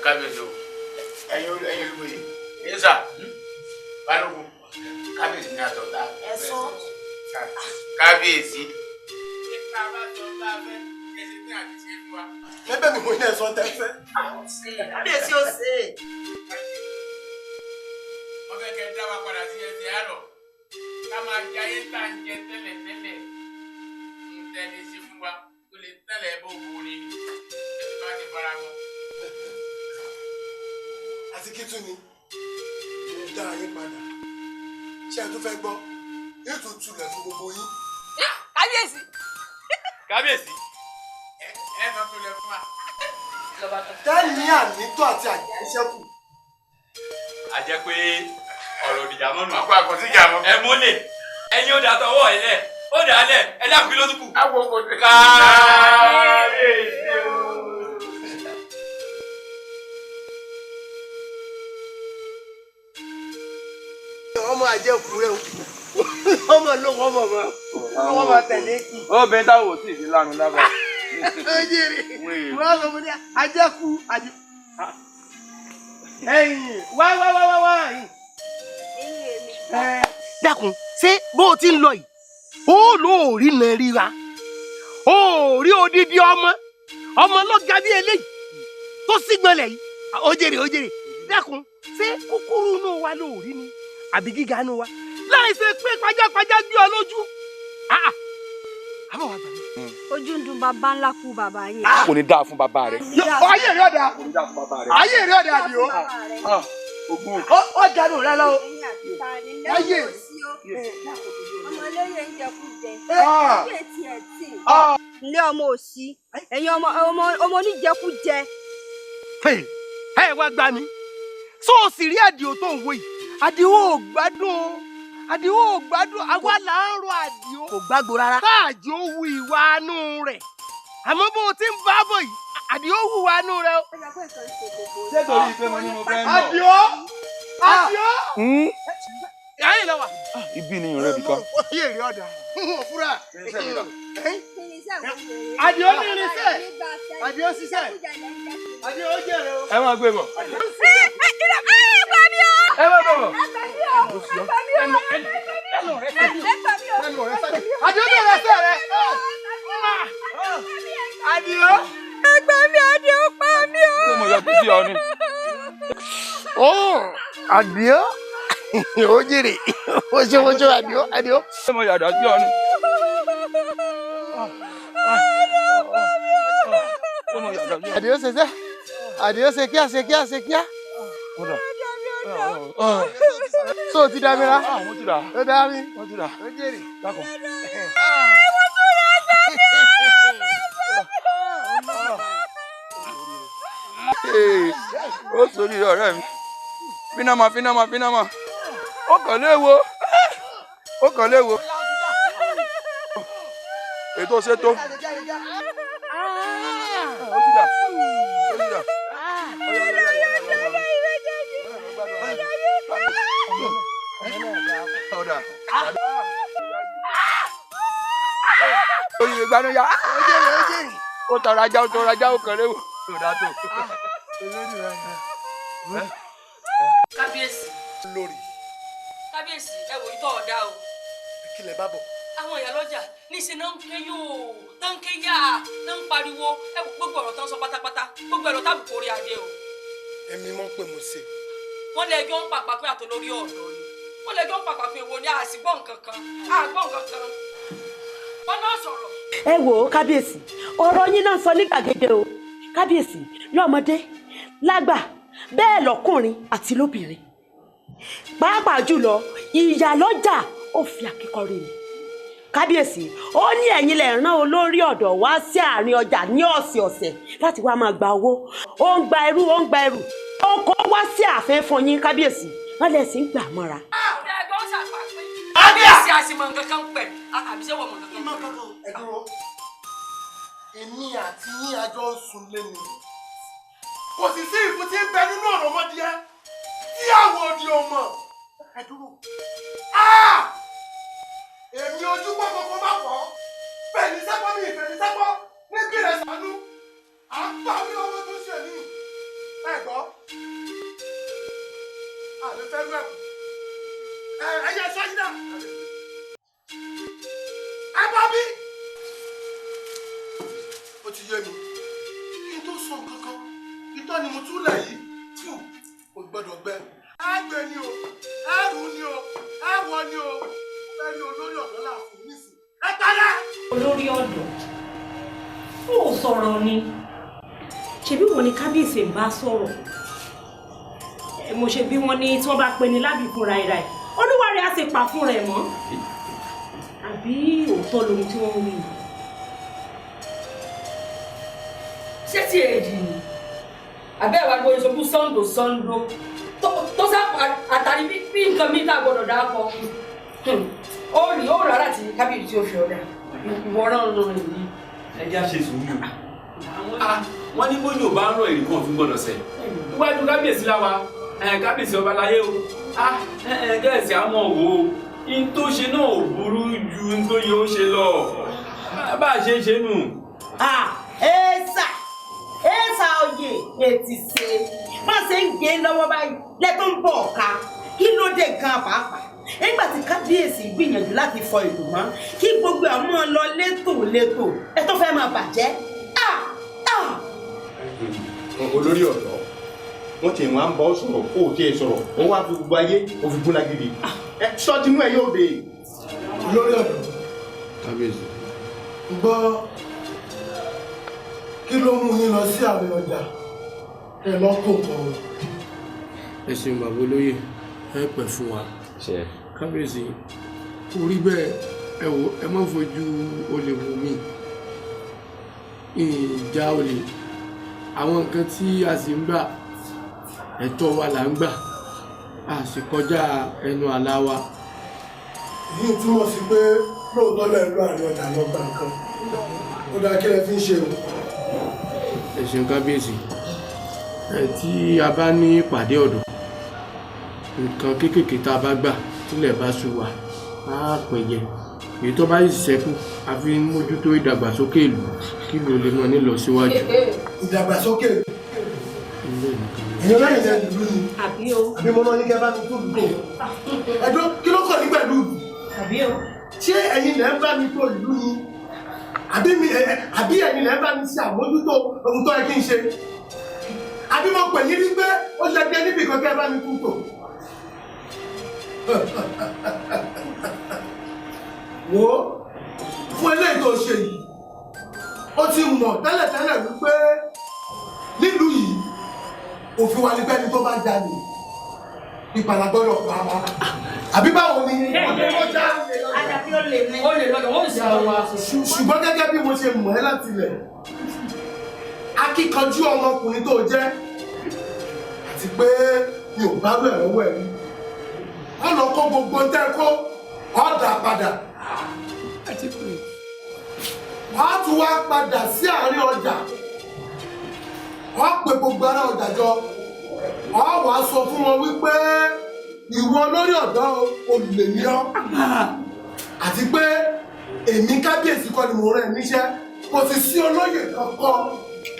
Kábíyèsí o, ẹ̀yin olùmọye ẹ̀yin sà balógun, kábíyèsí ní àtọ̀tà. Ẹ sọ. Kábíyèsí. Lẹ́bẹ̀ mi mo ní ẹ̀sán tẹ́ fẹ́. Kábíyèsí ó ṣe é. Wọ́n fẹ́ kẹ́ dá wa padà sí ẹsẹ̀ àárọ̀ ká máa jẹ ayé tá à ń jẹ tẹ́lẹ̀tẹ́lẹ̀, ń tẹ́lẹ̀ sí fún wa tó lè tẹ́lẹ̀ bó bu ni ẹ bá ti fara mọ́. Àti kí tún ni mo dá yín padà, ṣé ẹ tún fẹ́ gbọ́? Yóò tún tulẹ̀ fún gbogbo yín. Kábíyèsí. Kábíyèsí. Ẹ sọ tulẹ̀ fún wa. Tẹ́lẹ̀ ànító àti àjẹsẹ́kù. A jẹ́ pé ọ̀rọ̀ òdìjà mọ́nù. Ọkọ̀ àkọsíjà mọ́. Ẹ mọ́lẹ̀, ẹyin ó dà tọwọ́ ẹ lẹ̀, ó dà á lẹ̀, ẹ dákun kí ló tún kù. Àwọn kò tí. Kábíyèsí o. Ọmọ àjẹkù rẹ o, ọmọ ló wọ́n mọ̀ mọ́ wọ́n mọ̀ tẹ̀lé kí. Obìnrin táwọn ò tí ì fi lánàá lábàá. Ó jèrè, wọ́n sọ fún mi àjẹkù àjẹ. Ẹ̀yin wá wá wá wá wá yìí. Dákun, ṣé bó o ti ń lọ yìí ó lóòrí nà ríra, ó rí odidi ọmọ ọmọ lọ́gà bí eléyìí tó sígbọnlẹ̀ yìí. Ó jèrè, ó jèrè. Dákun, ṣé kúkúrú inú wa lóòrí ni àbí gíga inú wa? Láì ṣe pé pajápajá gbé ọ lójú. Àbọ̀ wá gbà mí. Ojú ń dun bàbá ńlá kú bàbá yín. Kò ní dáa fún bàbá rẹ. Ayé rẹ ọ̀dà, ayé rẹ ọ̀dà àdìo. Ó dànù rẹ lọ. Ayé. Ọmọ olóyè ń jẹkújẹ. Ojú ètí ẹ̀ tì. Ilé ọmọ òsì, ẹ̀yin ọmọ oníjẹkújẹ. Ẹ wá gbà mí, sọ ò sì rí àdìo tó ń wo yìí? Àdìo ò gbádùn o, àdìo ò gbádùn. Àwa là ń ro àdìo. Kò gbàgbó rárá. Káàjì ó wu ìwà anú rẹ̀, àmọ́ bó o ti ń bá bọ̀ yìí, àdìo wù wà anú rẹ̀ o. Ṣé torí pé mo ní mo fẹ́ nà? Àdìo! Àdìo! Ayé lọ wà. Ibi ni ìrẹ́ bìkan. Ayé rẹ ọ̀dà, n ò fura. Àdìo ní irinṣẹ́, Àdìo ṣiṣẹ́, Àdìo ó jèrè o. Ẹ máa gbé bọ̀. Ẹ gbà mí o. Ẹ máa gbé bọ̀. Ẹ gbà mí o. Ẹ gbà mí o. Ẹ gbà mí o. Àdìo bẹ̀rẹ̀ ẹsẹ̀ rẹ̀. Àdìo. Ẹ gbà mí, Àdìo pa mí o. Ṣé mo yọ títí ọ ni? Àdìo ó jèrè, ó ṣe ó ṣe Àdìo, Àdìo. Ṣé mo yàdá sí ọ ni? Àdìo ṣe ṣe, Àdìo ṣe kíá ṣe kíá ṣe kíá. So o ti dá mi ra? Mo ti rà. Ó dá mi. Mo ti rà. Ó jèrè. Dákun. Ó sórí ọ̀rẹ́ mi. Fínàmà fínàmà fínàmà. Ó kàn léwo. Ó kàn léwo. Ètò ṣètò. Ó ti dà. Ó ti dà. Oyè gbanú ya. Ó tọrọ ajá, ó tọrọ ajá, ó kàn léwo. Kábíyèsí. Lórí. Kábíyèsí, ẹ wò ìtọ́ ọ̀dà o. Kí lẹ bá bọ̀? Àwọn ìyá lọ́jà níṣẹ́ náà ń ké yóò, náà ń ké yá, náà ń pariwo. Ẹ wò gbogbo ọ̀rọ̀ tán sọ pátápátá, gbogbo ẹ̀rọ tábùkù orí adé o. Ẹ̀mí mọ̀ pé mo ṣe. Wọ́n lé ẹjọ́ ń pàpà pé àtolórí ọ̀dọ́ ni. Wọ́n lé ẹjọ́ ń pàpà pé èwo ni àsìgbọ́ nǹkan kan, àgbọ̀ nǹkan kan. Wọ́n náà sọ̀rọ̀. Ẹ wò ó kábíyèsí, ọ̀rọ̀ yín náà sọ ní gbàgede o. Kábíyèsí, lọ́mọdé, lágbà, bẹ́ẹ̀ lọ́kùnrin àti lóbìnrin. Pàápàá jùlọ, ìyálọ́jà ó fi àkíkọ́rí ni. Kábíyèsí, ó ní ẹ̀yin lẹ rán olórí ọ̀dọ́ wá sí àárín ọjà ní ọ̀sẹ̀ọ̀sẹ̀ láti wá máa gba owó. Ó ń gba ẹrú, ó ń gba ẹrù, ó kó wá sí ààfin fún yín kábíyèsí, wọ́n lè sì ń gbà mọ́ra. Kábíyèsí a sì mọ nǹkan kan pẹ̀ àbí ṣé wọ́n mọ nǹkan kan. Ẹ dúró, èmi àti yín àjọ ń sùn lẹ́nu, kò sì sí ìfún tí ń bẹ nínú ọ̀rọ̀ ọmọdé tí àwọn òdì ò mọ̀. Ẹ dúró, èmi ojú pọ̀ kọ̀ọ̀kan má pọ̀ bẹ́ẹ̀ ní sẹ́pọ̀ mi ìfẹ́ ní sẹ́pọ̀ níbi rẹ̀ sànú à ń pa mí ọmọ tó ṣe mí. Ẹ gbọ́, àmì fẹ́ rú ẹ̀kú ẹ ẹyẹ sọ́yìn náà ẹ bá mi. Ó ti yé mi, kí n tó sọ nǹkan kan, ìtọ́ ni mo túlẹ̀ yìí tù kò gbọ́dọ̀ gbẹ. Ẹ gbé ni o, ẹ rù ni o, ẹ wọ ni o, ẹ rí olórí ọ̀dọ́ láàfin nísìn. Ẹ parẹ́. Olórí ọ̀dọ́, ó sọ̀rọ̀ ni, ṣebí wọn ni kábíyèsí ń bá sọ̀rọ̀. Mo ṣe bí wọn ní tí wọ́n bá pe ni lábì fúnra ẹ̀ rẹ̀, olúwa rẹ̀ á sì pa fúnra ẹ̀ mọ́. Àbí òótọ́ lohun tí wọ́n ń wí ni? Ṣé tí èjì ni àbẹ́ ìwà gbọ́dọ̀ sọ fún Sàngó Sàngó tó sá àtàrí bí nǹkan mi tá gbọ́dọ̀ dá kọ. Ó rí ó rárá tí kábíyèsí tí ó fi ọ̀dà ìwọ náà lọ nìyí. Ẹ jẹ́ àṣẹ sùúrù. Wọ́n ní bójú ò bá ń rọ èrè kan fún gbọ́dọ̀ sẹ̀. Iwájú kábíyèsí láwa, kábíyèsí ọba láyé o. Kẹ́sì àmọ́ wò ó, n tó ṣe náà ò burú ju n tó yẹ ó ṣe lọ. Bá a ṣe ń ṣe nù. Ẹ̀ẹ́sà ẹ̀ẹ́sà oyè ètì ṣe má ṣe ń gé lọ́wọ́ báyìí lẹ́tọ́ ń bọ̀ ọ̀ka kí ló dé gan pàápàá nígbà tí kábíyèsí gbìyànjú láti fọ ìlú mọ́ kí gbogbo àwọn lọ létòlétò ẹ tó fẹ́ máa bàjẹ́. Olórí ọ̀dọ́, wọ́n ti wọ́n á ń bọ́ sọ̀rọ̀ kó o tiẹ̀ sọ̀rọ̀ ó wá fi gbogbo ayé ó fi gún lágídí ẹ sọ́tínú ẹ yóò dé. Olórí ọ̀dọ́, kábíyèsí, gbọ́, kí ló mú yín lọ sí àárín ọjà ẹ lọ kó nǹkan o? Ẹ ṣeun bàbá olóyè, ẹ pẹ́ fún wa. Kábíyèsí, kò rí bẹ́ẹ̀. Ẹ wò, ẹ má fojú olè wò mí, ìjà olè. Àwọn nǹkan tí a sì ń gbà, ẹ̀tọ́ wa là ń gbà, a sì kọjá ẹnu àlá wa. Èyí túmọ̀ sí pé lóòótọ́ lẹ́ẹ̀ lọ àárín ọjà lọ gba nǹkan. Ó dáa, kí lẹ fi ń ṣe o? Ẹ ṣeun kábíyèsí. Ẹ tí a bá ní ìpàdé ọ̀dọ́, nǹkan kéékèèké tá a bá gbà tílẹ̀ bá sú wa, á pẹ̀yẹ. Èyí tó bá sì ṣẹ́kù, a fi ń mójútó ìdàgbàsókè ìlú kí ìlú lè mọ nílọ síwájú. Ìdàgbàsókè ẹ̀yin ọlọ́yin lẹ́nu ìlú ni àbí o? Àbí mo náà ní kẹ́ bá mi tó dùn ẹ̀dọ́, kí ló kàn ní pẹ̀lú? Àbí o? Ṣé ẹ̀yin lẹ́ ń bá mi tó ìlú ni àbí ẹ̀yin lẹ́ ń bá mi ṣe àmójútó ohun tó yẹ kí n ṣe? Àbí mo pè yín wípé ó ṣe dé níbi kan kẹ́ bá mi kú tò? Wo, fún eléyìí tó ṣe yìí, ó ti mọ̀ tẹ́lẹ̀tẹ́lẹ̀ wípé nílùú yìí òfin wa ni pẹ́ni tó bá jalè ìpàlà gbọ́dọ̀ pa á. Àbí báwo ni? Ó lè lọ́dọ̀ wọ́n sì lọ wá. Ṣùgbọ́n gẹ́gẹ́ bí mo ṣe mọ̀ ẹ́ láti ilẹ̀, akíkanjú ọmọkùnrin tó jẹ́, àti pé mi ò bá rú ẹ̀ lọ́wọ́ ẹ̀ rí, wọ́n lọ kó gbogbo tẹ́ kó ọ̀dà padà, wọ́n á tún wá padà sí àárín ọjà, wọ́n pe gbogbo ará ọjà jọ, wọ́n wàá sọ fún wọn wípé ìwọ olórí ọ̀dọ́ olè ni ọ́, àti pé èmi kábíyèsí kọ́ ni mo rán ẹ níṣẹ́, kò sì sí olóyè kankan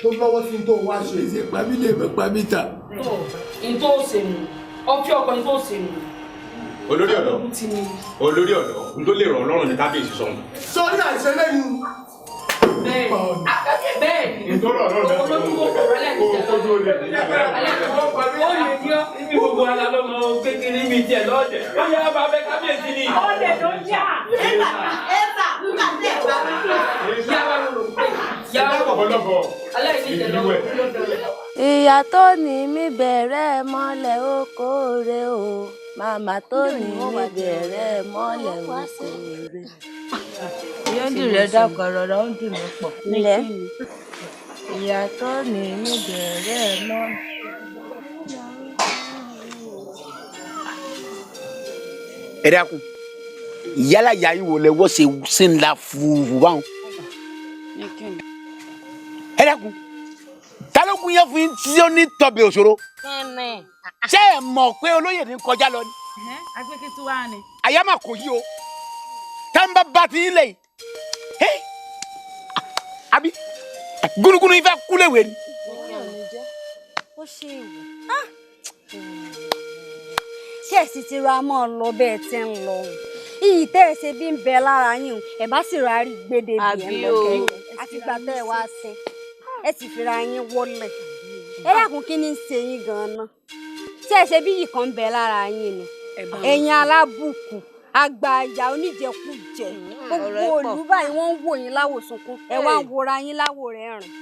tó lọ́wọ́ sí tó wá ṣe. Ṣe pàmí lè mọ pàmí ta. N tó ṣe nù, ọfí ọkọ n tó ṣe nù. Olórí ọ̀dọ́, olórí ọ̀dọ́, n tó lè rọ̀ ọlọ́run ní kábíyèsí sọ̀hún. Sórí àìṣe lẹ́yìn. Bẹ́ẹ̀ ni Ibi gbogbo ala ló mọ kékeré mi tiẹ̀ lọ́dẹ̀. Ó yá bá fẹ́ kábíyèsí ni. Ó lè ló jà. Ẹ̀ẹ́sà ẹ̀ẹ́sà nígbà tí ẹ̀ bá Ìyá tó ní mi bẹ̀rẹ̀ mọ́lẹ̀ oko rẹ̀ o, màmá tó ní mi bẹ̀rẹ̀ mọ́lẹ̀ oko rẹ̀. Ìyọ́ndì rẹ̀ dákọ̀ rọra ó ń dùn mí pọ̀. Ǹlẹ́. Ìyàtọ̀ ní mí bẹ̀rẹ̀ mọ́. Ẹ dákun, ìyálà ìyá yín wò lẹ wọ́ ṣe ṣe ń la fùfù báwọn. Ẹ dákun, ta ló kún yẹn fún yín tí ó ní tọbẹ̀ òṣòro? Ṣé ẹ mọ̀ pé olóyè ní kọjá lọ ni? Agbẹ́kẹ́ tí wàá ni. Àyà máa kò yí o, tá n bá bá ti yín lẹ̀ yìí, àbí gúnugúnu yín fẹ́ kú léwe ni. Ó ṣe ìwò. Ṣé ẹ sì ti ra mọ́ ọ lọ bẹ́ẹ̀ tí ń lọ òun? Iyì tẹ́ ẹ ṣe bí ń bẹ lára yín o, ẹ bá sì ra rí gbèdé bí ẹ ń lọ kẹ́yìn. Àfìgbà tẹ́ ẹ wá sin, ẹ sì fira yín wọlé. Ẹ dákun, kí ni ń ṣe yín gan-an? Ṣé ẹ ṣe bí iyì kan ń bẹ lára yín ni? Ẹ̀yin alábùkù, àgbà àyà oníjẹkújẹ, gbogbo òlú báyìí wọ́n ń wò yín láwò sunkún, ẹ wá ń wora yín láwò rẹ̀ rìn.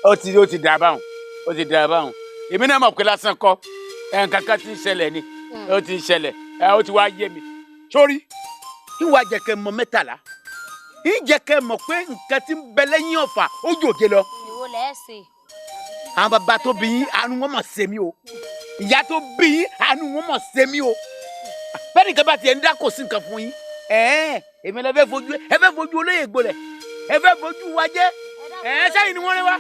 Ó ti dà báwọn, ó ti dà báwọn. Èmi náà mọ̀ pé lásán kọ́, nǹkan kan ti ń ṣẹlẹ̀ ni, ó ti ń ṣẹlẹ̀, ó ti wá yé mi. Sórí, ìwà jẹ̀kẹ́ mọ 13, ìjẹ̀kẹ́ mọ̀ pé nǹkan ti ń bẹ lẹ́yìn ọ̀fà ó jòjé lọ. Ìwọ lẹ́ ṣe. Àwọn bàbá tó bí yín, àánú wọn mọ̀ ṣe mí o. Ìyá tó bí yín, àánú wọn mọ̀ ṣe mí o. Bẹ́ẹ̀ nìkan bá tiẹ̀ ń dá kò sí nǹkan fún yín. Èmi lẹ fẹ́ fojú, ẹ fẹ́ fojú olóyè gbolẹ̀, ẹ fẹ́ fojú wa jẹ́. Sẹ́yìn ni wọ́n rí wa.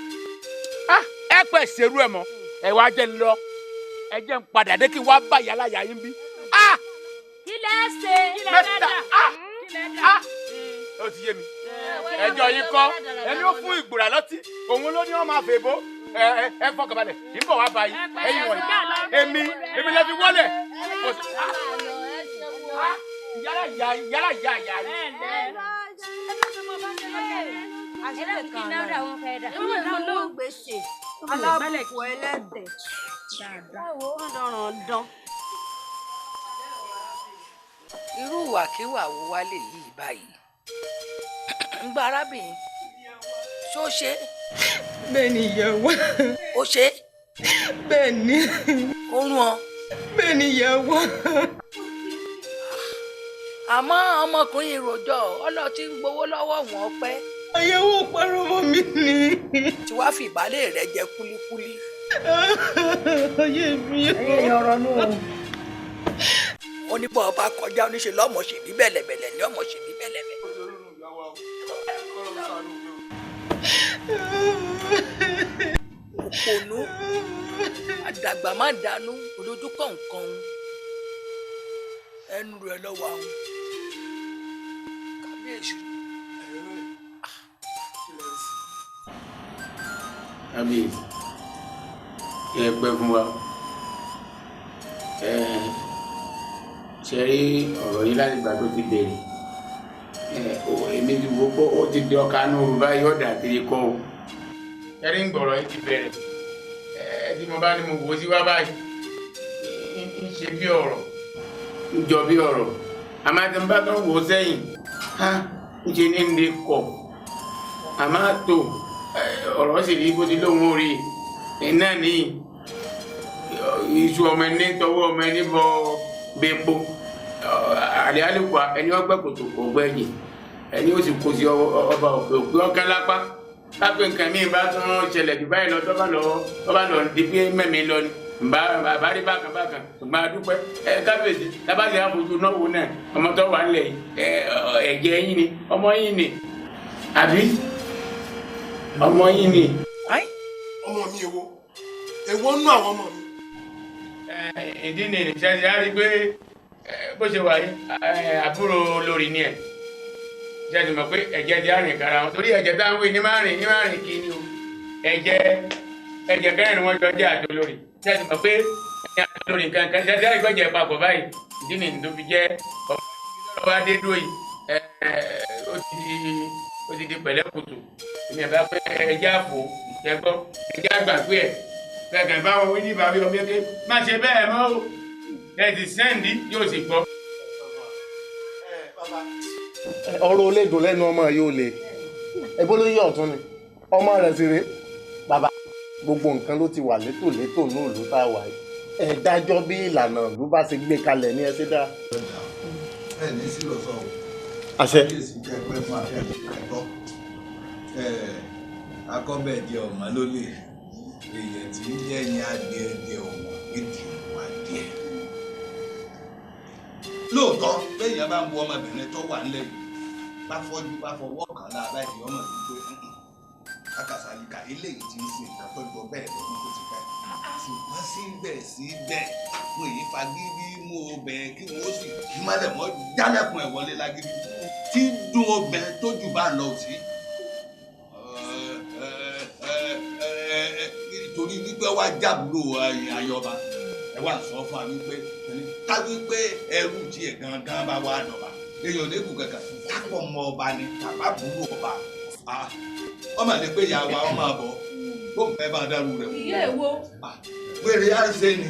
Ẹ pẹ̀ ṣerú ẹ̀ mọ́, ẹ wá jẹ́ ń lọ, ẹ jẹ́ ń padà dé kí n wá bá yàrá yà yín bí. Kí lẹ ṣe? Mẹ́ta. Ó ti yé mi. Ẹjọ́ yín kọ́, ẹni ó fún ìgbòrà lọ́tí, òun ló ní wọ́n máa fèbó. Ẹ fọkànbalẹ̀, ń bọ̀ wá báyìí, ẹ̀yin wọ̀nyí. Èmi lẹ fi wọlé. Yàrá yà yàrá yà yà yìí. Alábùkù ẹlẹ́dẹ̀. Dán dán. Irú ìwàkiwà wo wá lè yí báyìí? Ń gba arábìnrin, ṣó ṣe? Bẹ́ẹ̀ ni ìyá wa. Ó ṣe? Bẹ́ẹ̀ ni. Ó rún ọ? Bẹ́ẹ̀ ni ìyá wa. Àmọ́ ọmọkùnrin rojọ́ ọlọ́tí ń gbowó lọ́wọ́ wọn pẹ́. Àyẹ̀wò parọ́ mọ́ mi ni. Tí wàá fi ìbálẹ̀ rẹ jẹ kúlíkúlí. Ayé mi. Ẹyẹ ọ̀rọ̀ nù. Ó ní bọ́ ọba kọjá oníṣe lọ́mọ ṣe ní bẹ̀lẹ̀bẹ̀lẹ̀ ní ọmọ ṣe ní bẹ̀lẹ̀bẹ̀. Òpònú àdàgbà má dànù òdojú kọ̀ọ̀kan ẹnu rẹ lọ́wọ́ àwọn kábíyèsí. Kábíyèsí, ẹ pẹ́ fún wa. Ṣe rí ọ̀rọ̀ yìí láti ìgbà tó ti bẹ̀rẹ̀. Èmi ti wo pé ó ti di ọkà ní òru báyìí ọ̀dà àtìrí kọ́ o. Ẹ rí gbọ̀rọ̀ yìí ti bẹ̀rẹ̀. Tí mo bá ní mo wò ó sí wá báyìí, ń ṣe bí ọ̀rọ̀, ń jọ bí ọ̀rọ̀. Àmọ́ àti ń bá tó wò ó sẹ́yìn, ń ṣe ní ń lè kọ̀. Àmọ́ tó ọ̀rọ̀ sì rí bó ti lóun ó rí i. Náà ní iṣu ọmọ ẹni tọwọ́ ọmọ ẹni bọ bepo. Àlẹ́ àlùkò ẹni ọgbẹ́ kòtò kò gbẹ́yìn, ẹni ó sì kó sí ọba òkè òkè ọ̀kẹ́ lápá. Lápẹ́ nǹkan mi bá tún ṣẹlẹ̀ jù báyìí lọ, tó bá lọ di pé mẹ́mi lọ ni bàbá rí bákan bákan. Ṣùgbọ́n a dúpẹ́ ẹ kábíyèsí, lábàṣẹ àfojú náà wò náà, ọmọ tó wà nílẹ̀ yìí ẹ̀jẹ̀ yín ni, ọmọ yín ni, àbí ọmọ yín ni. Ọmọ mi èwo èwo nú àwọn ọmọ mi. Ìdí ni ìṣẹ̀ṣẹ̀ á rí pé bó ṣe wà yìí, àbúrò olórí ni ẹ̀. Ṣé ẹ ti mọ̀ pé ẹ̀jẹ̀ ti àrìn kára wọn? Torí ẹ̀jẹ̀ táwọn wí ní máa rìn ní máa rìn kí ni o. Ẹ̀jẹ̀ kẹrin ni wọ́n jọ jẹ́ àti olórí. Ṣé ẹ ti mọ̀ pé ẹ̀jẹ̀ àti olórí kankan ṣe ṣe àìgbọ́jẹ̀ papọ̀ báyìí? Ìdí ni tó fi jẹ́ ọmọ ìlú adé dúró yìí. Ó ti di pẹ̀lẹ́kùtù. Èmi ẹ̀ bá pẹ́ ẹ̀jẹ̀ àpò ẹ̀gbọ́ ẹ̀jẹ̀ àgbàgbé ẹ̀. Kẹ̀kẹ́ báwọn wí ní ìbáwí ọmọ yẹn ké má ṣe bẹ́ẹ̀ mọ́ o. Ẹ ti sẹ́ǹdì yóò sì gbọ́. Ọ̀rọ̀ olè dùn lẹ́nu ọmọ yóò le. Ẹbó ló yí ọ̀tún ni ọmọ rẹ̀ sì rèé. Bàbá, gbogbo nǹkan ló ti wà létòlétò ní ìlú tá a wà yìí. Ẹ dájọ́ bí ìlànà ìlú bá ṣe gbé kalẹ̀ ní ẹ ṣe dá. Ẹ ní sí lọ sọ o, Àṣẹ. Kábíyèsí kẹ́ pẹ́ fún àṣẹ ẹ̀tọ́. Akọ́bẹ̀jẹ ọ̀mọ́ ló lè èèyàn tí ń jẹ́yìn adìẹ jẹ ọ̀mọ́ ìdí òun adìẹ. Lóòótọ́ béèyàn bá ń wo ọmọbìnrin tó wà nílẹ̀ yìí bá fọ́jú bá fọwọ́ kàn lára báyìí ọmọ yìí pé akàsàlìkà eléyìí ti ń sin nǹkan tó jọ bẹ́ẹ̀ lọ́dún tó ti pẹ́. Ṣùgbọ́n síbẹ̀síbẹ̀ wọn èyí fagídí mú obìnrin kí wọ́n sì kí mọ́lẹ̀ mọ́ jálẹ̀kùn ẹ̀ wọlé lágídí tí dùn obìnrin tó jù bá lọ sí. Torí wípé wá jábúrò ayọba ẹ wá sọ fún wa wípé ká wípé ẹrú tiẹ̀ gangan bá wà dọ̀ba èèyàn lè kú kankan kápọ̀ mọ ọba ni tàbá burú ọba ọmọ lè pé ìyá wa ọmọ àbọ̀ bó ń fẹ́ bá a dárú rẹ̀. Ìyá ẹ̀ wo. Wèrè á ṣe ni.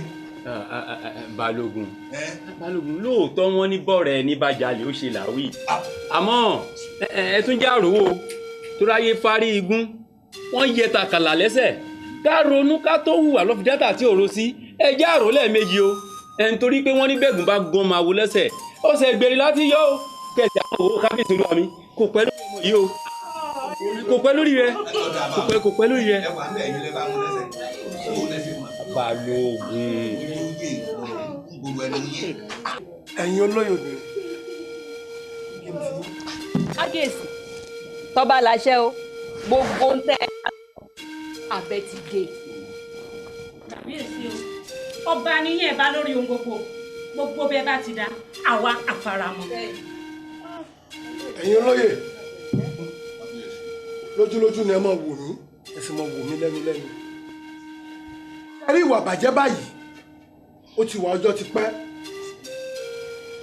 Balógun Balógun lóòótọ́ wọn ní bọ́ọ̀rẹ́ ní bàjálè ó ṣe làwí àmọ́ ẹ tún já rò ó tó ráyé fárí igun wọ́n yẹ tàkàlà lẹ́sẹ̀ ká ronú ká tó hùwà lọ́fídátà tí òro sí ẹ já rò lẹ́ẹ̀mejì o ẹ̀ ń torí pé wọ́n ní bẹ́ẹ̀gùn bá gan máa wo lẹ́sẹ̀ ọ̀sẹ̀ ìgbèrè láti yọ o kẹsì àwọn òwò kábíyèsí olúwa mi kò pẹ́ lórí ọmọ yìí o kò pẹ́ lórí rẹ kò pẹ́ lórí rẹ. Ẹ wà ní ẹ̀yin lẹ bá mú lẹ́sẹ̀ kó lẹ́sẹ̀ mọ́. Balógun. Ẹ̀yin olóyè obìnrin. Kábíyèsí tọ́ba láṣẹ o gbogbo ń tẹ́ abẹ ti gé. Kábíyèsí o ọba níyẹn bá lórí ohun gbogbo gbogbo bẹ́ẹ̀ bá ti dá àwa àfaramọ́. Ẹ̀yin olóyè lójúlójú ni ẹ máa wò mí ẹ sì máa wò mí lẹ́nu lẹ́nu. Ẹ rí ìwà bàjẹ́ báyìí ó ti wà ọjọ́ ti pẹ́.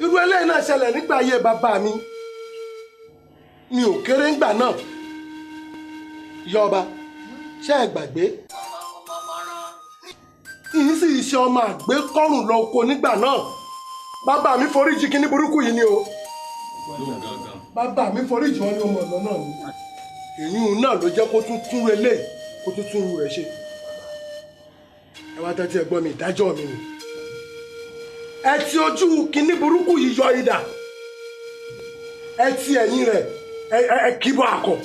Irú eléyìí náà ṣẹlẹ̀ nígbà ayé bàbá mi mi ò kéré ńgbà náà. Ìyá ọba ṣé ẹ gbàgbé ìyí sì ṣe ọmọ àgbékọ́rùn lọ oko nígbà náà. Bàbá mi foríjì kíní burúkú yìí ni o. Bàbá mi foríjì wọn ní ọmọ ọ̀nà náà ni. Èyí náà ló jẹ́ kó tún tún relé kó tún tún rú rẹ̀ ṣe. Ẹ wá tẹ́tí ẹ gbọ́ mi ìdájọ́ mi ni. Ẹ ti ojú kíní burúkú yìí yọ idà. Ẹ ti ẹ̀yìn rẹ̀ ẹ kíbọ̀ àkọ́.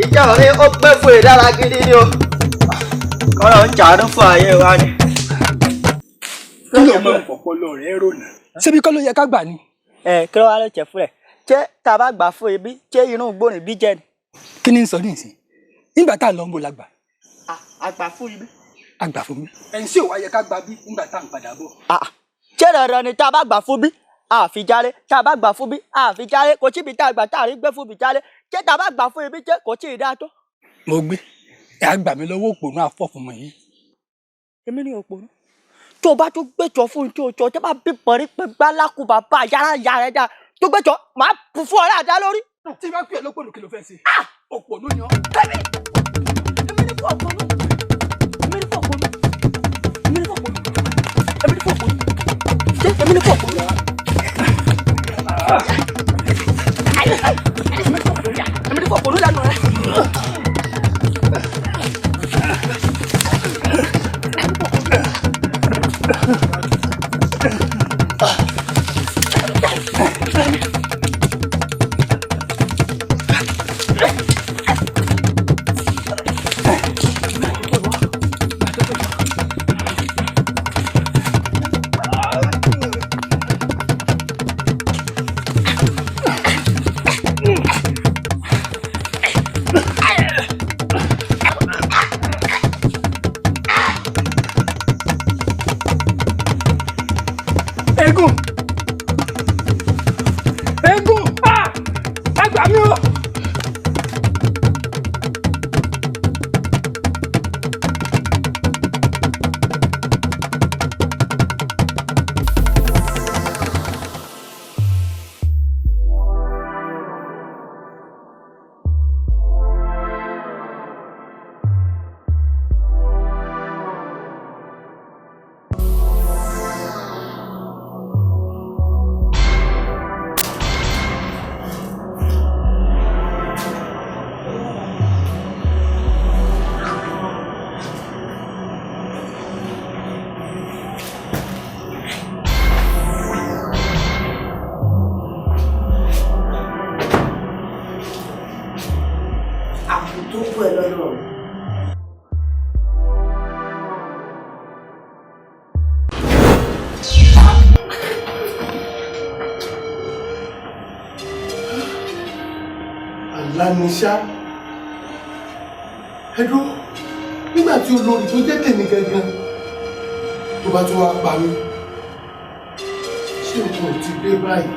Ìjọ mi ó pẹ́ fún ìdára gidi ni o kọ́lọ̀ ń jàánú fún ayé wa ni. Kí ló máa ń fọpọlọ rẹ rònà ṣebí kọ́ ló yẹ ká gbà ni. Ẹ kí ló wá ló jẹ fún ẹ ṣé tá a bá gbà fún ebi ṣé inú gbóni bí jẹ ni. Kí ni ń sọ nísìn nígbà tá a lọ ń bo la gbà. Àgbà fún ibi. Àgbà fún mi. Ẹ̀yin sì ò wá yẹ ká gba bí nígbà tá à ń padà bọ̀. Ṣé dandan ni tá a bá gbà fún bí àfi jálé tá a bá gbà fún bí àfi jálé kò síbi tá a gbà tá a rí gbé fún bí jálé ṣé tá a bá gbà fún ibi ṣé kò tí ì dáa tó. Mo gbé ẹ á gbà mí lọ́wọ́ òpònú àfọ̀fúnmọ̀ yìí. Èmi ni òpònú tó o bá tún gbẹjọ fún tó o jọ tó bá bí pọ̀rí pé gbálákù bàbá yàrá yàrá ẹja tó gbẹjọ máa bù fún ọ dáadáa lórí. Tí bá pè é lópònú kí ló fẹ́ ṣe. Òpònú ni ọ́. Èmi ni fún òpònú èmi ni fún òpònú èmi ni fún òpònú èmi ni fún òpònú ṣé èmi ni fún òpònú. Èmi ni fún òpònú lẹ́nu rẹ. ni ṣá. Ẹ dúró, nígbà tí olórí tó jẹ́ tèmi gangan tó bá tún wá pa mí, ṣé nǹkan ò ti dé báyìí?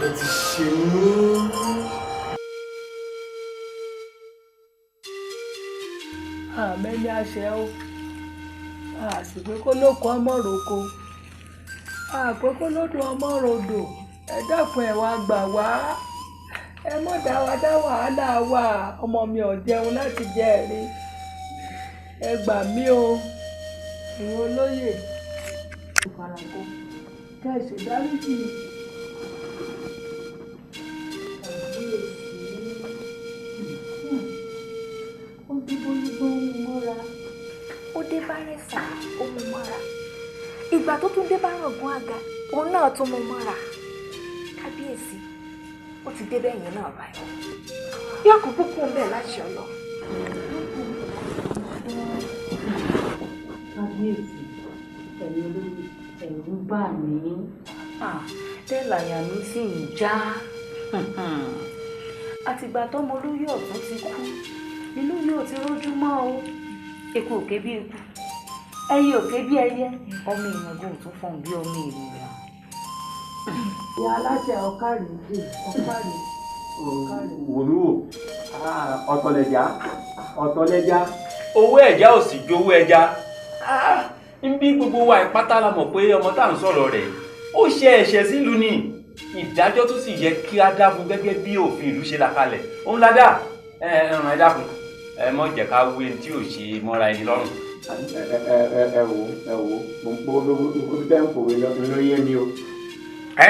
Ẹ ti ṣe mí. Àmẹ́ni àṣẹ o, àsìpé kó lóko ọmọ roko, àpé kó lódò ọmọ rodò. Ẹ dákun, ẹ wá gbà wá, ẹ mọ̀ dá wa dá wàhálà wa. Ọmọ mi ò jẹun láti jẹ ẹ̀rí, ẹ gbà mí o, ìwọ olóyè. Ìfarakó kẹ́ ẹ ṣèdáríjì. Ó dé bólúgbó ń mú mọ́ra, ó dé bárẹ̀sà ó mú mọ́ra, ìgbà tó tún dé bá rọ̀gùn àga òun náà tún mú mọ́ra. Kábíyèsí, ó ti dé bẹ́ẹ̀ yẹn náà báyìí, yóò kó kúkú ń bẹ̀ láṣẹ ọlọ. Kábíyèsí, ẹ̀yin olóyè, ẹ̀rù bà mí, tẹ́lẹ̀ àyà mi sì ń já. Àtìgbà tọ́mọ olóyè ọ̀tún ti kú inú mi ò ti rójú mọ́ o. Eku ò ké bí eku, ẹyẹ ò ké bí ẹyẹ, ọmọ èèyàn gùn tún fọhùn bí ọmọ ènìyàn. Ìyá aláṣẹ, ọ̀kárì ọ̀kárì ọ̀kárì. Wòmí wò, ọ̀tọ̀lẹ̀já ọ̀tọ̀lẹ̀já, owó ẹ̀já ò sì jowó ẹja. Ń bí gbogbo wa ìpátá la mọ̀ pé ọmọ tá à ń sọ̀rọ̀ rẹ̀ ó ṣe ẹ̀ṣẹ̀ sílùú ni ìdájọ́ tó sì yẹ kí á dá fún gẹ́gẹ́ bí òfin ìlú ṣe là kalẹ̀ òun la dá. Ẹ ẹrùn, ẹ dákun, ẹ mọ̀ jẹ́ ká wé tí ò ṣe mọ́ra ẹni lọ́rùn. Ẹ ẹ wò, ẹ wò, mo ń pọ gbogbo tẹ́ ń pòwe ló yé mi o. Ẹ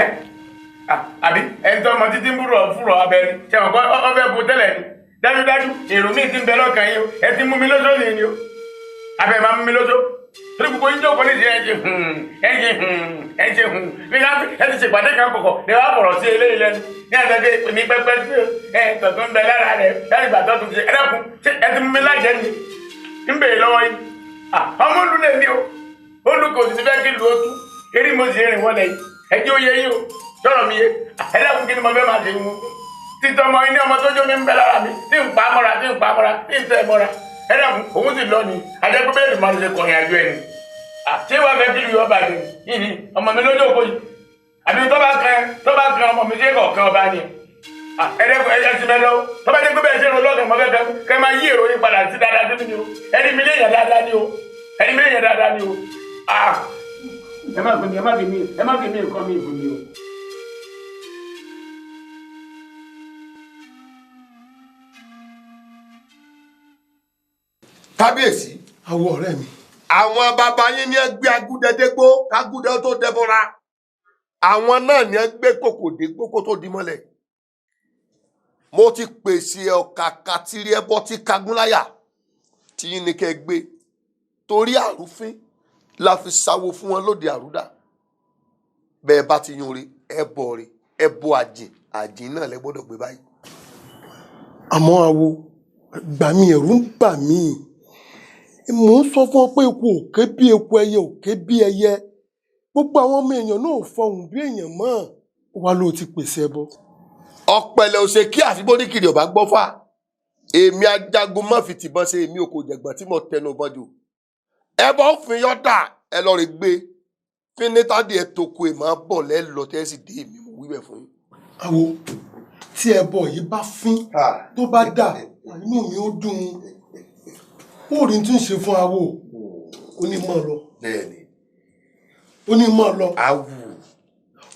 àbí ẹni tó ọmọ títí ń búrọ̀ fúrọ̀ abẹ́rẹ́ ṣe mọ̀ pé ọ fẹ́ bu tẹ́lẹ̀ ni? Dájúdájú èrò míì ti ń bẹ lọ́kàn yín o. Ẹ ti mú mi lójó ni ni o, abẹ́ máa mú mi lójó torí gbogbo yín jókòó ní ti ẹ ṣe hùn, ẹ ṣe hùn, ẹ ṣe hùn ní ká ẹ ti ṣèpàdé kan kọ̀kọ̀ ní wàá bọ̀rọ̀ sí eléyìí lẹ́nu ní àtẹ̀gbẹ́ mi pẹ́pẹ́ sí ẹ tọ̀tún ń bẹ lára rẹ láti ìgbà tó tún ṣe. Ẹ dákun, ṣé ẹ ti mú mi lájẹ́ ni? Ń bèèrè lọ́wọ́ yín. Ọmọ olú lè ní o, olú kò sì fẹ́ kí lu ó tú eré mo sì rìn wọlé yìí. Ẹ jẹ́ òye yín o, sọ̀rọ̀ mi yé. Ẹ dákun, kí ni mo fẹ́ máa ṣe wù títọ́ ọmọ ilé ọmọ tó jó mi ń bẹ lára mi tí ń pa mọ́ra, tí ń pa mọ́ra, tí ń tẹ́ mọ́ra? Ẹ dákun, òun sì lọ ni àjẹpẹ́ bẹ́ẹ̀ ni màá ṣe kọ̀yìn àjọ ẹni. Ṣé wàá fẹ́ kí lu ọba jẹ yìí ọmọ mi lójú òkú yìí? Àbí tó bá kan, tó bá kan ọmọ mi, ṣé kọ̀ọ̀kan ọba ni? Ẹ dẹ́kun, ẹ ti mẹ́lọ́ tó bá jẹ́ pé bẹ́ẹ̀ ṣe ń ro lọ́kàn mọ́ fẹ́ kẹ́ máa yí èrò yín padà sí dáadáa sí mi ni o. Ẹni mi lè yàn dáadáa ni o, ẹni mi lè yàn dáadáa ni o. Ẹ má fi mi, ẹ má fi mi, ẹ má fi mi nǹkan mi ìbò mi o. Kábíyèsí. Àwọ ọ̀rẹ́ mi. Àwọn bàbá yín ní ẹ gbé agúdẹ dégbó kágúdẹ tó dẹbọra, àwọn náà ní ẹ gbé kòkò dégbó kó tó di mọ́lẹ̀. Mo ti pèsè ọ̀kàkà tìrì ẹbọ tí kagúnláyà tí yín ní kẹ́ ẹ gbé, torí àrúfín la fi sáwó fún wọn lóde àrúdà. Bẹ́ẹ̀ bá ti yún re, ẹ bọ̀ re, ẹ bọ àjìn, àjìn náà lẹ gbọ́dọ̀ gbé báyìí. Àmọ́ awo, gbà mí, ẹ̀rù ń bà mí. Mò ń sọ fún ọ pé eku ò ké bí eku, ẹyẹ ò ké bí ẹyẹ, gbogbo àwọn ọmọ èèyàn náà ò fọhùn bí èèyàn mọ́. Wá ló ti pèsè ẹbọ. Ọ̀pẹ̀lẹ̀ ò ṣe kí àfibóníkiri ọba gbọ́ fà. Èmi ajagun má fi tìbọn ṣe, èmi ò kò jẹ̀gbọ́n tí mo tẹnu bọ́n jù. Ẹbọ òfin yọ̀dà, ẹ lọ rí gbé fínítàdì ẹ tó ku èèmọ̀ bọ̀ lẹ́lọ tẹ́ sì dé, èmi mo wí bẹ̀ fún yín. Àwo, tí ẹbọ yìí bá fín tó bá dà, inú mi ó dùn. Ó rí tí ń ṣe fún awo, ó ní mọ́ lọ. Bẹ́ẹ̀ni. Ó ní mọ́ lọ. Awù.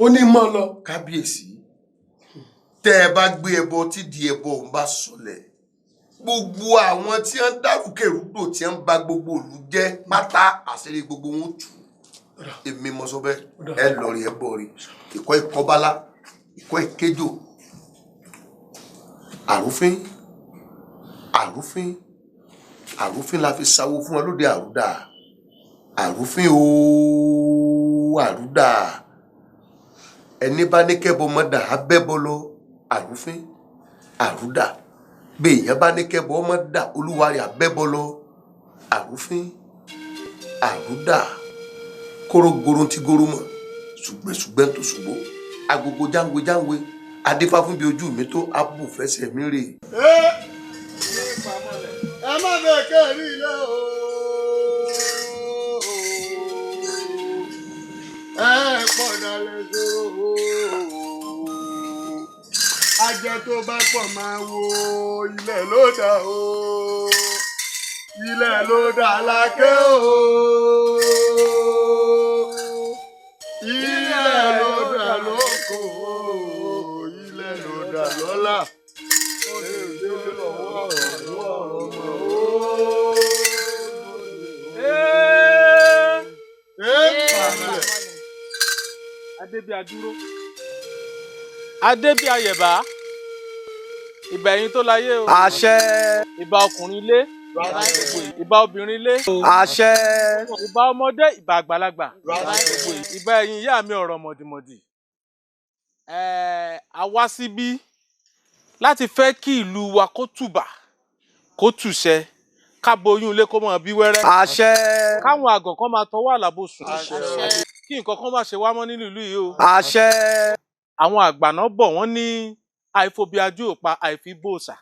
Ó ní mọ́ lọ. Kábíyèsí, tẹ́ ẹ bá gbé ẹbọ tí di ẹbọ òun bá sọlẹ̀, gbogbo àwọn tí wọ́n dárúkèrúdò tí wọ́n ba gbogbo ìlú jẹ́ pátá, àṣírí gbogbo wọn tú. Èmi mọ sọ bẹ́ẹ̀. Ẹ lọ rí, ẹ bọ̀ rí, ìkọ́ ìkọ́bálá, ìkọ́ ìkéjò, àrúfín, àrúfín, àrúfín la fi sáwó fún wọn lóde àrúdà. Àrúfín ooo, àrúdà, ẹni bá ní kẹ́bọ mọ́ dà á bẹ́bọ lọ. Àrúfín, àrúdà, bẹ́ẹ̀yàn bá ní kẹ́bọ mọ́ dà, olúwa rẹ̀ abẹ́bọ lọ. Àrúfín, àrúdà, kórógoro ti goro mọ́, ṣùgbẹ́ṣùgbẹ́ tó ṣùgbọ́. Agogo jáǹwe jáǹwe adífá fún bí ojú mi tó abù fẹsẹ̀ mi rè. Ẹ má bẹ̀ kẹ́rì ilé o. Ẹ pọ̀ dalẹ̀ sọ̀rọ̀ o. Ajẹ́ tó bá pọ̀ máa wo ilẹ̀ ló dà o. Ilẹ̀ ló dà lákẹ́ o. Ilẹ̀ ló dà lóko o. Ilẹ̀ ló dà lọ́lá. Adébíadúró, Adébíayẹ̀bá, ìbà ẹ̀yin tó láyé o. Àṣẹ. Ìbà ọkùnrin ilé. Ìbà obìnrin ilé. Àṣẹ. Ìbà ọmọdé, ìbà àgbàlagbà. Ìbà ẹ̀yin ìyá mi ọ̀rọ̀ mọ̀dìmọ̀dì. A wá síbí láti fẹ́ kí ìlú wa kó tùbà kó tùṣẹ, ká boyún ilé kó máa bí wẹ́rẹ́. Àṣẹ. Káwọn àgàn kan máa tọwọ́ àlàbò sùn. Àṣẹ. Kí nǹkan kan má ṣe wá mọ́ nínú ìlú yìí o. Àṣẹ. Àwọn àgbà náà bọ̀ wọ́n ní àìfobiajú òpa àìfi bòòṣà.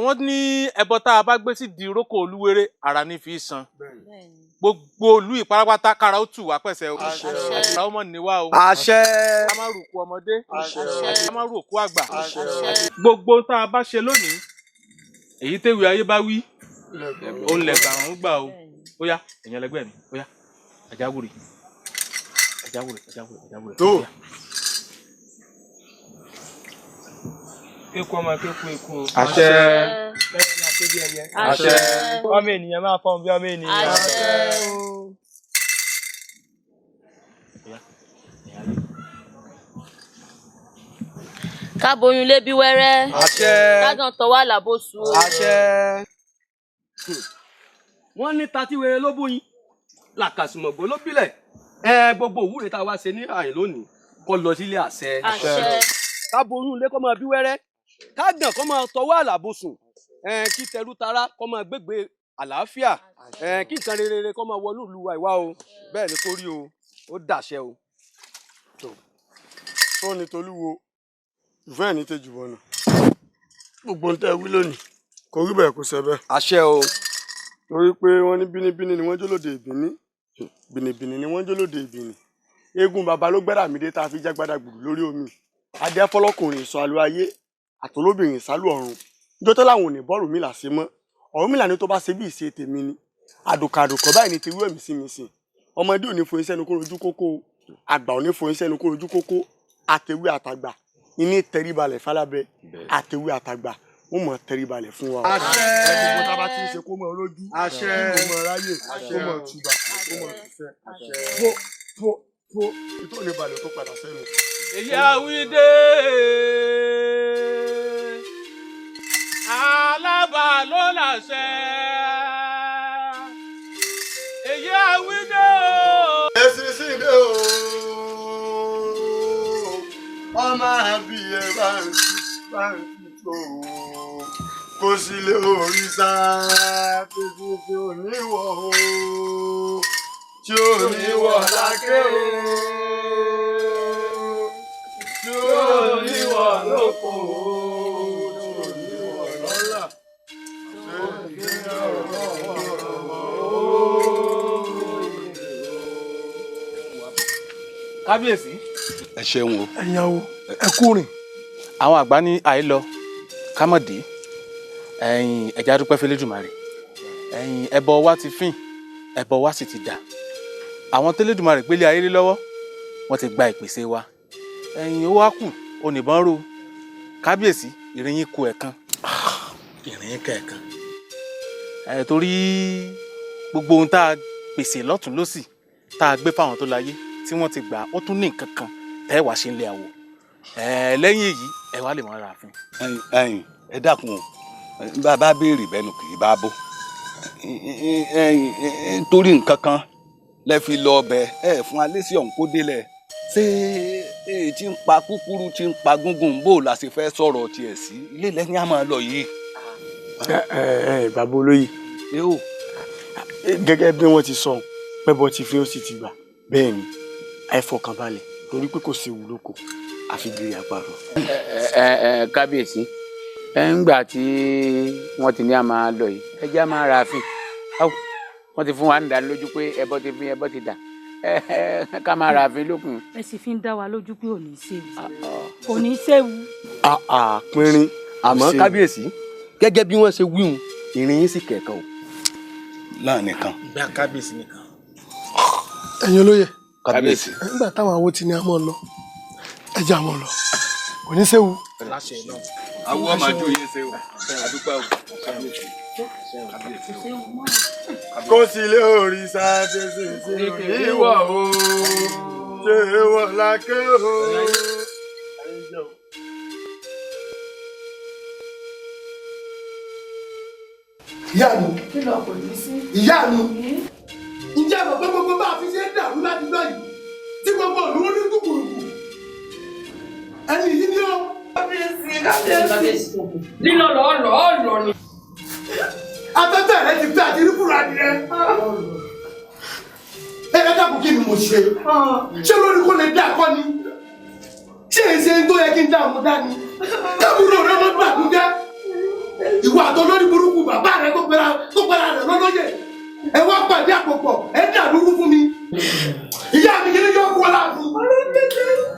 Wọ́n ní ẹbọ tá a bá gbé sí di rókò olúwere ara ní fi san. Gbogbo olú ìparapata kára ó tù wá pẹ̀sẹ̀ o. Àṣẹ. Ó mọ̀ ní wá o. Àṣẹ. Ká má rùkú ọmọdé. Àṣẹ. Ká má rùkú àgbà. Àṣẹ. Gbogbo tá a bá ṣe lónìí, èyí téwì ayé bá wí, òun lẹ̀gbà ọ̀hún gbà o. Ó yá, ẹ̀yin ẹlẹgbẹ́ mi, ó yá, ẹ̀jáwùrì, ẹ̀jáwùrì, ẹ̀jáwùrì, ẹ̀jáwùrì. Tó. Eku ọmọ kéku eku o. Àṣẹ. Bẹ́ẹ̀ ni àṣẹ bí ẹyẹ. Àṣẹ. Ọmọ ènìyàn máa fọ́n bí ọmọ ènìyàn. Àṣẹ. Káboyún lé bí wẹ́rẹ́. Àṣẹ. Kágàn tọwọ́ àlàbòsù o. Àṣẹ. Wọ́n ní tatí wèrè ló bóyin làkàsùmọ̀gbò ló bílẹ̀ ẹ gbogbo òwúrè tá a wá ṣe ní àyè lónìí kó lọ sílé àṣẹ. Àṣẹ. Káboyún ilé kó máa bí wẹ́rẹ́, kágàn kó máa tọwọ́ àlàbòsùn, kí tẹrú tará kó máa gbégbé àlàáfíà, kí nǹkan rere kó máa wọnú ìlú wa ìwá o, bẹ́ẹ̀ ni kó rí o, ó dàṣẹ o. Tó ní tolúwo ìfẹ́ ẹ̀ ní tejù bọ̀nà gbogbo ń tẹ́ wí lónìí kò rí bẹ́ẹ̀ kò ṣe bẹ́ẹ̀. Àṣẹ o. Torí pé wọ́n ní bínibíní ni wọ́n jólóde ìbíní, bìnìbìnì ni wọ́n jólóde ìbìnì. Eégún baba ló gbẹ́rà mí dé tá a fi jágbádá gbùdù lórí omi. Adé fọlọ́kùnrin sọ àlọ́ ayé àtolóbìnrin ìsálú ọ̀run. Níjọ́ tó láwọn ò ní bọ́ọ̀rù mi là ṣe mọ́. Ọ̀rúnmìlà ni tó bá ṣe bí ìṣe tèmi ni. Àdùkàdùkọ̀ báyìí ni ti rú ẹ̀mí sí mi sìn. Ọmọdé ò ní foyín sẹ́nu kó rojú kókó, àgbà ò ní foyín sẹ́nu kó rojú kókó, àtẹ̀wé àtàgbà ìní tẹríbalẹ̀ fálábẹ́, àtẹ̀wé àtàgbà wọ́n mọ̀ tẹríbalẹ̀ fún wa. Àṣẹ. Ẹ gbogbo tá a bá ti ń ṣe kó mọ̀ lójú, Àṣẹ. kó mọ̀ ráyè, kó mọ̀ tùbà, kó mọ̀ tùfẹ́. Fó fó fó ìtò ní balẹ̀ tó padà sẹ́nu. Èyí àwídé alábà ló làṣẹ. Èyí àwídé o. Eṣinṣin dé o, ọmọ àbíyẹ bá ń bá ń tó o, kò sí lé òrìṣà tuntun tí ò ní wọ̀ o, tí ò ní wọ̀ lákè o, tí ò ní wọ̀ lóko o, tí ò ní wọ̀ lọ́lá, tí ò ní wọ̀ Kábíyèsí. Ẹ ṣeun o. Ẹ̀yin o, ẹ kú rìn. Àwọn àgbà ní àìlọ ká mọ̀ dé, ẹ̀yin ẹ̀já dúpẹ́ f'Elédùmarè, ẹ̀yin ẹbọ wa ti fín, ẹbọ wa sì ti dà. Àwọn t'Elédùmarè gbélé ayé lé lọ́wọ́, wọ́n ti gba ìpèsè wa. Ẹ̀yin ó wá kù oníbọn ro. Kábíyèsí, ìrìn yín kù ẹ̀kan. Ìrìn yín kẹ̀ẹ̀kan. Ẹ̀ torí gbogbo ohun tá a pèsè lọ́tùn lósì tá a gbé fáwọn tó láyé tí wọ́n ti gbà, ó tún ní nǹkan kan tẹ́ wàá ṣe ń lé àwò. Lẹ́yìn èyí ẹ wá lè mọ ara àfin. Ẹ̀yin ẹ dákun o, bá a béèrè bẹ́nu kì í bá bó. Ẹ̀yin torí nǹkan kan lẹ fi lọ ọbẹ̀ ẹ fún alẹ́ sí ọ̀hún kó délẹ̀. Ṣé èyí tí ń pa kúkúrú tí ń pa gúngùn bó la ṣe fẹ́ sọ̀rọ̀ tiẹ̀ sí ilé lẹ́yìn á máa lọ yìí. Ẹ ẹ bàbá olóyè, gẹ́gẹ́ bí wọ́n ti sọ, pẹ́bọ ti fi ó sì ti gbà, bẹ́ẹ̀ ni ẹ fọkànbalẹ̀, Torí pé kò séwu lóko àfi gírí àparò. Ẹ ẹ kábíyèsí, ẹ ń gbà tí wọ́n ti ní a máa lọ yìí, ẹ jẹ́ a máa ra àfin. Wọ́n ti fún wa ń dá lójú pé ẹbọ ti fi ẹbọ ti dà, ká máa ra àfin lókun. Ẹ sì fi ń dá wa lójú pé ò ní séwu, kò ní séwu. Pínrín àmọ́ kábíyèsí, gẹ́gẹ́ bí wọ́n ṣe wíhun ìrìn yín sì kẹ̀kan o. Láàrin kan. Ìgbà kábíyèsí nìkan. Ẹ̀yin olóye. Kábíyèsí. Nígbà táwọn awo ti ní a máa lọ, ẹ jẹ́ a máa lọ, kò ní séwu. Awo ọmọ àjò yín ṣe o, àdúpẹ́ o. Kó sì lé òrìṣà tẹ̀sí sí ìwọ̀ o, ṣé wọ́n lákè o. Ìyá mi. Kí lọ kò ní sí. Ìyá mi. Ǹjẹ́ mọ̀ pé gbogbo bá a fi ṣe ń dàrú láti gbọ́ yìí tí gbogbo òlú ní kúkúrúkù ẹni yìí ni ó. Kábíyèsí, kábíyèsí. Lílọ lọ́ọ́ lọ́ọ́ lọ ni. Afẹ́fẹ́ rẹ ti fẹ́ àti rífúra nìyẹn. Ẹ ẹ dákun, kí ni mo ṣe? Ṣé lórí kó lè dá akọ ni? Ṣé èsè tó yẹ kí n dá òun dání? Kábúrò rẹ ló bànújẹ́. Ìwà àtọ lórí burúkú bàbá rẹ tó pera rẹ lọ́lọ́yè. Ẹ wá pàdé àpòpọ̀, ẹ dà lúrú fún mi. Ìyá mi kì í yọ kú ọ láàfin.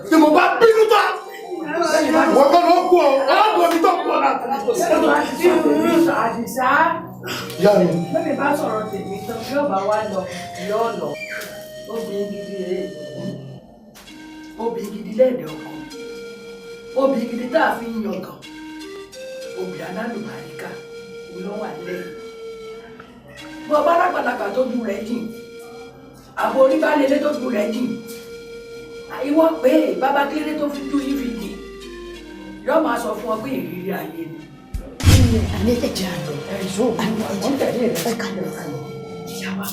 Tí mo bá bínú tán, wọ́n kọ́ ló kú ọ, ọlọ́dún omi tó kú ọ láàfin. Àdìsá. Ìyá mi. Lẹ́mi bá sọ̀rọ̀ tèmi tán, yóò bá wá lọ, yóò lọ. Obìnrin gidi rèé. Obìnrin gidi lẹ́ẹ̀dẹ̀ ọkọ. Obìnrin gidi tá a fi ń yangàn. Obìnrin alálùbáríkà ló wà lẹ́yìn. Bọ́ bá lágbàlagbà tó ju rẹ̀ jìn, àbò orí bá lélẹ̀ tó ju rẹ̀ jìn. Ìwọ pé bàbá kéré tó fi ju yìí fi jìn. Yóò máa sọ fún ọ pé ìrírí ayé ni. Àní ẹ̀jẹ̀ àlọ́. Ẹ̀sùn òun tẹ̀lé rẹ̀. Ẹ kàlọ́ kàlọ́. Ìyá wa.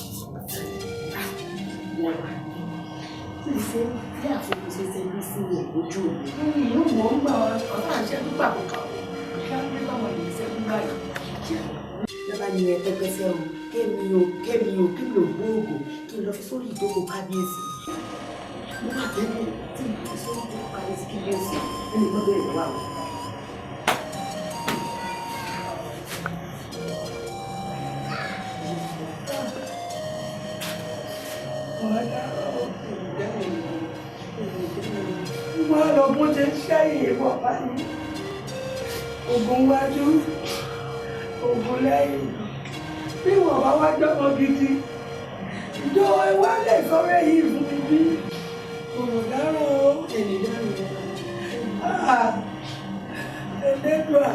Ìfẹ́ bí àfikún ṣe ṣe ní sí ẹ̀ lójú mi. Ìlú wo ń gbà ọ̀tá àṣẹ nígbà kọ̀ọ̀kan. Kí á gbé báwọn lè ṣe ń gbà yìí. Bàbá ni ẹ pẹpẹsẹ o, kémi o, kémi o, kémi ò gbóògùn kí n lọ fi sórí ìjókòó kábíyèsí. Mo wà tẹ́lẹ̀ tí mo fi sórí ìjókòó kábíyèsí kíyèsí ẹni gbọ́dọ̀ bẹ̀rẹ̀ lọ́wọ́ àwọn. Wọ́n lọ bó ṣe ń ṣẹ́yìn bọ̀ báyìí. Ogun wájú, ogun lẹ́yìn. Bí wọ́n bá wá jọ́mọ gidi, ìjọ wa lè sọ̀rọ̀ èyí fún mi bí. Olùdárò Ẹlẹ́dùà,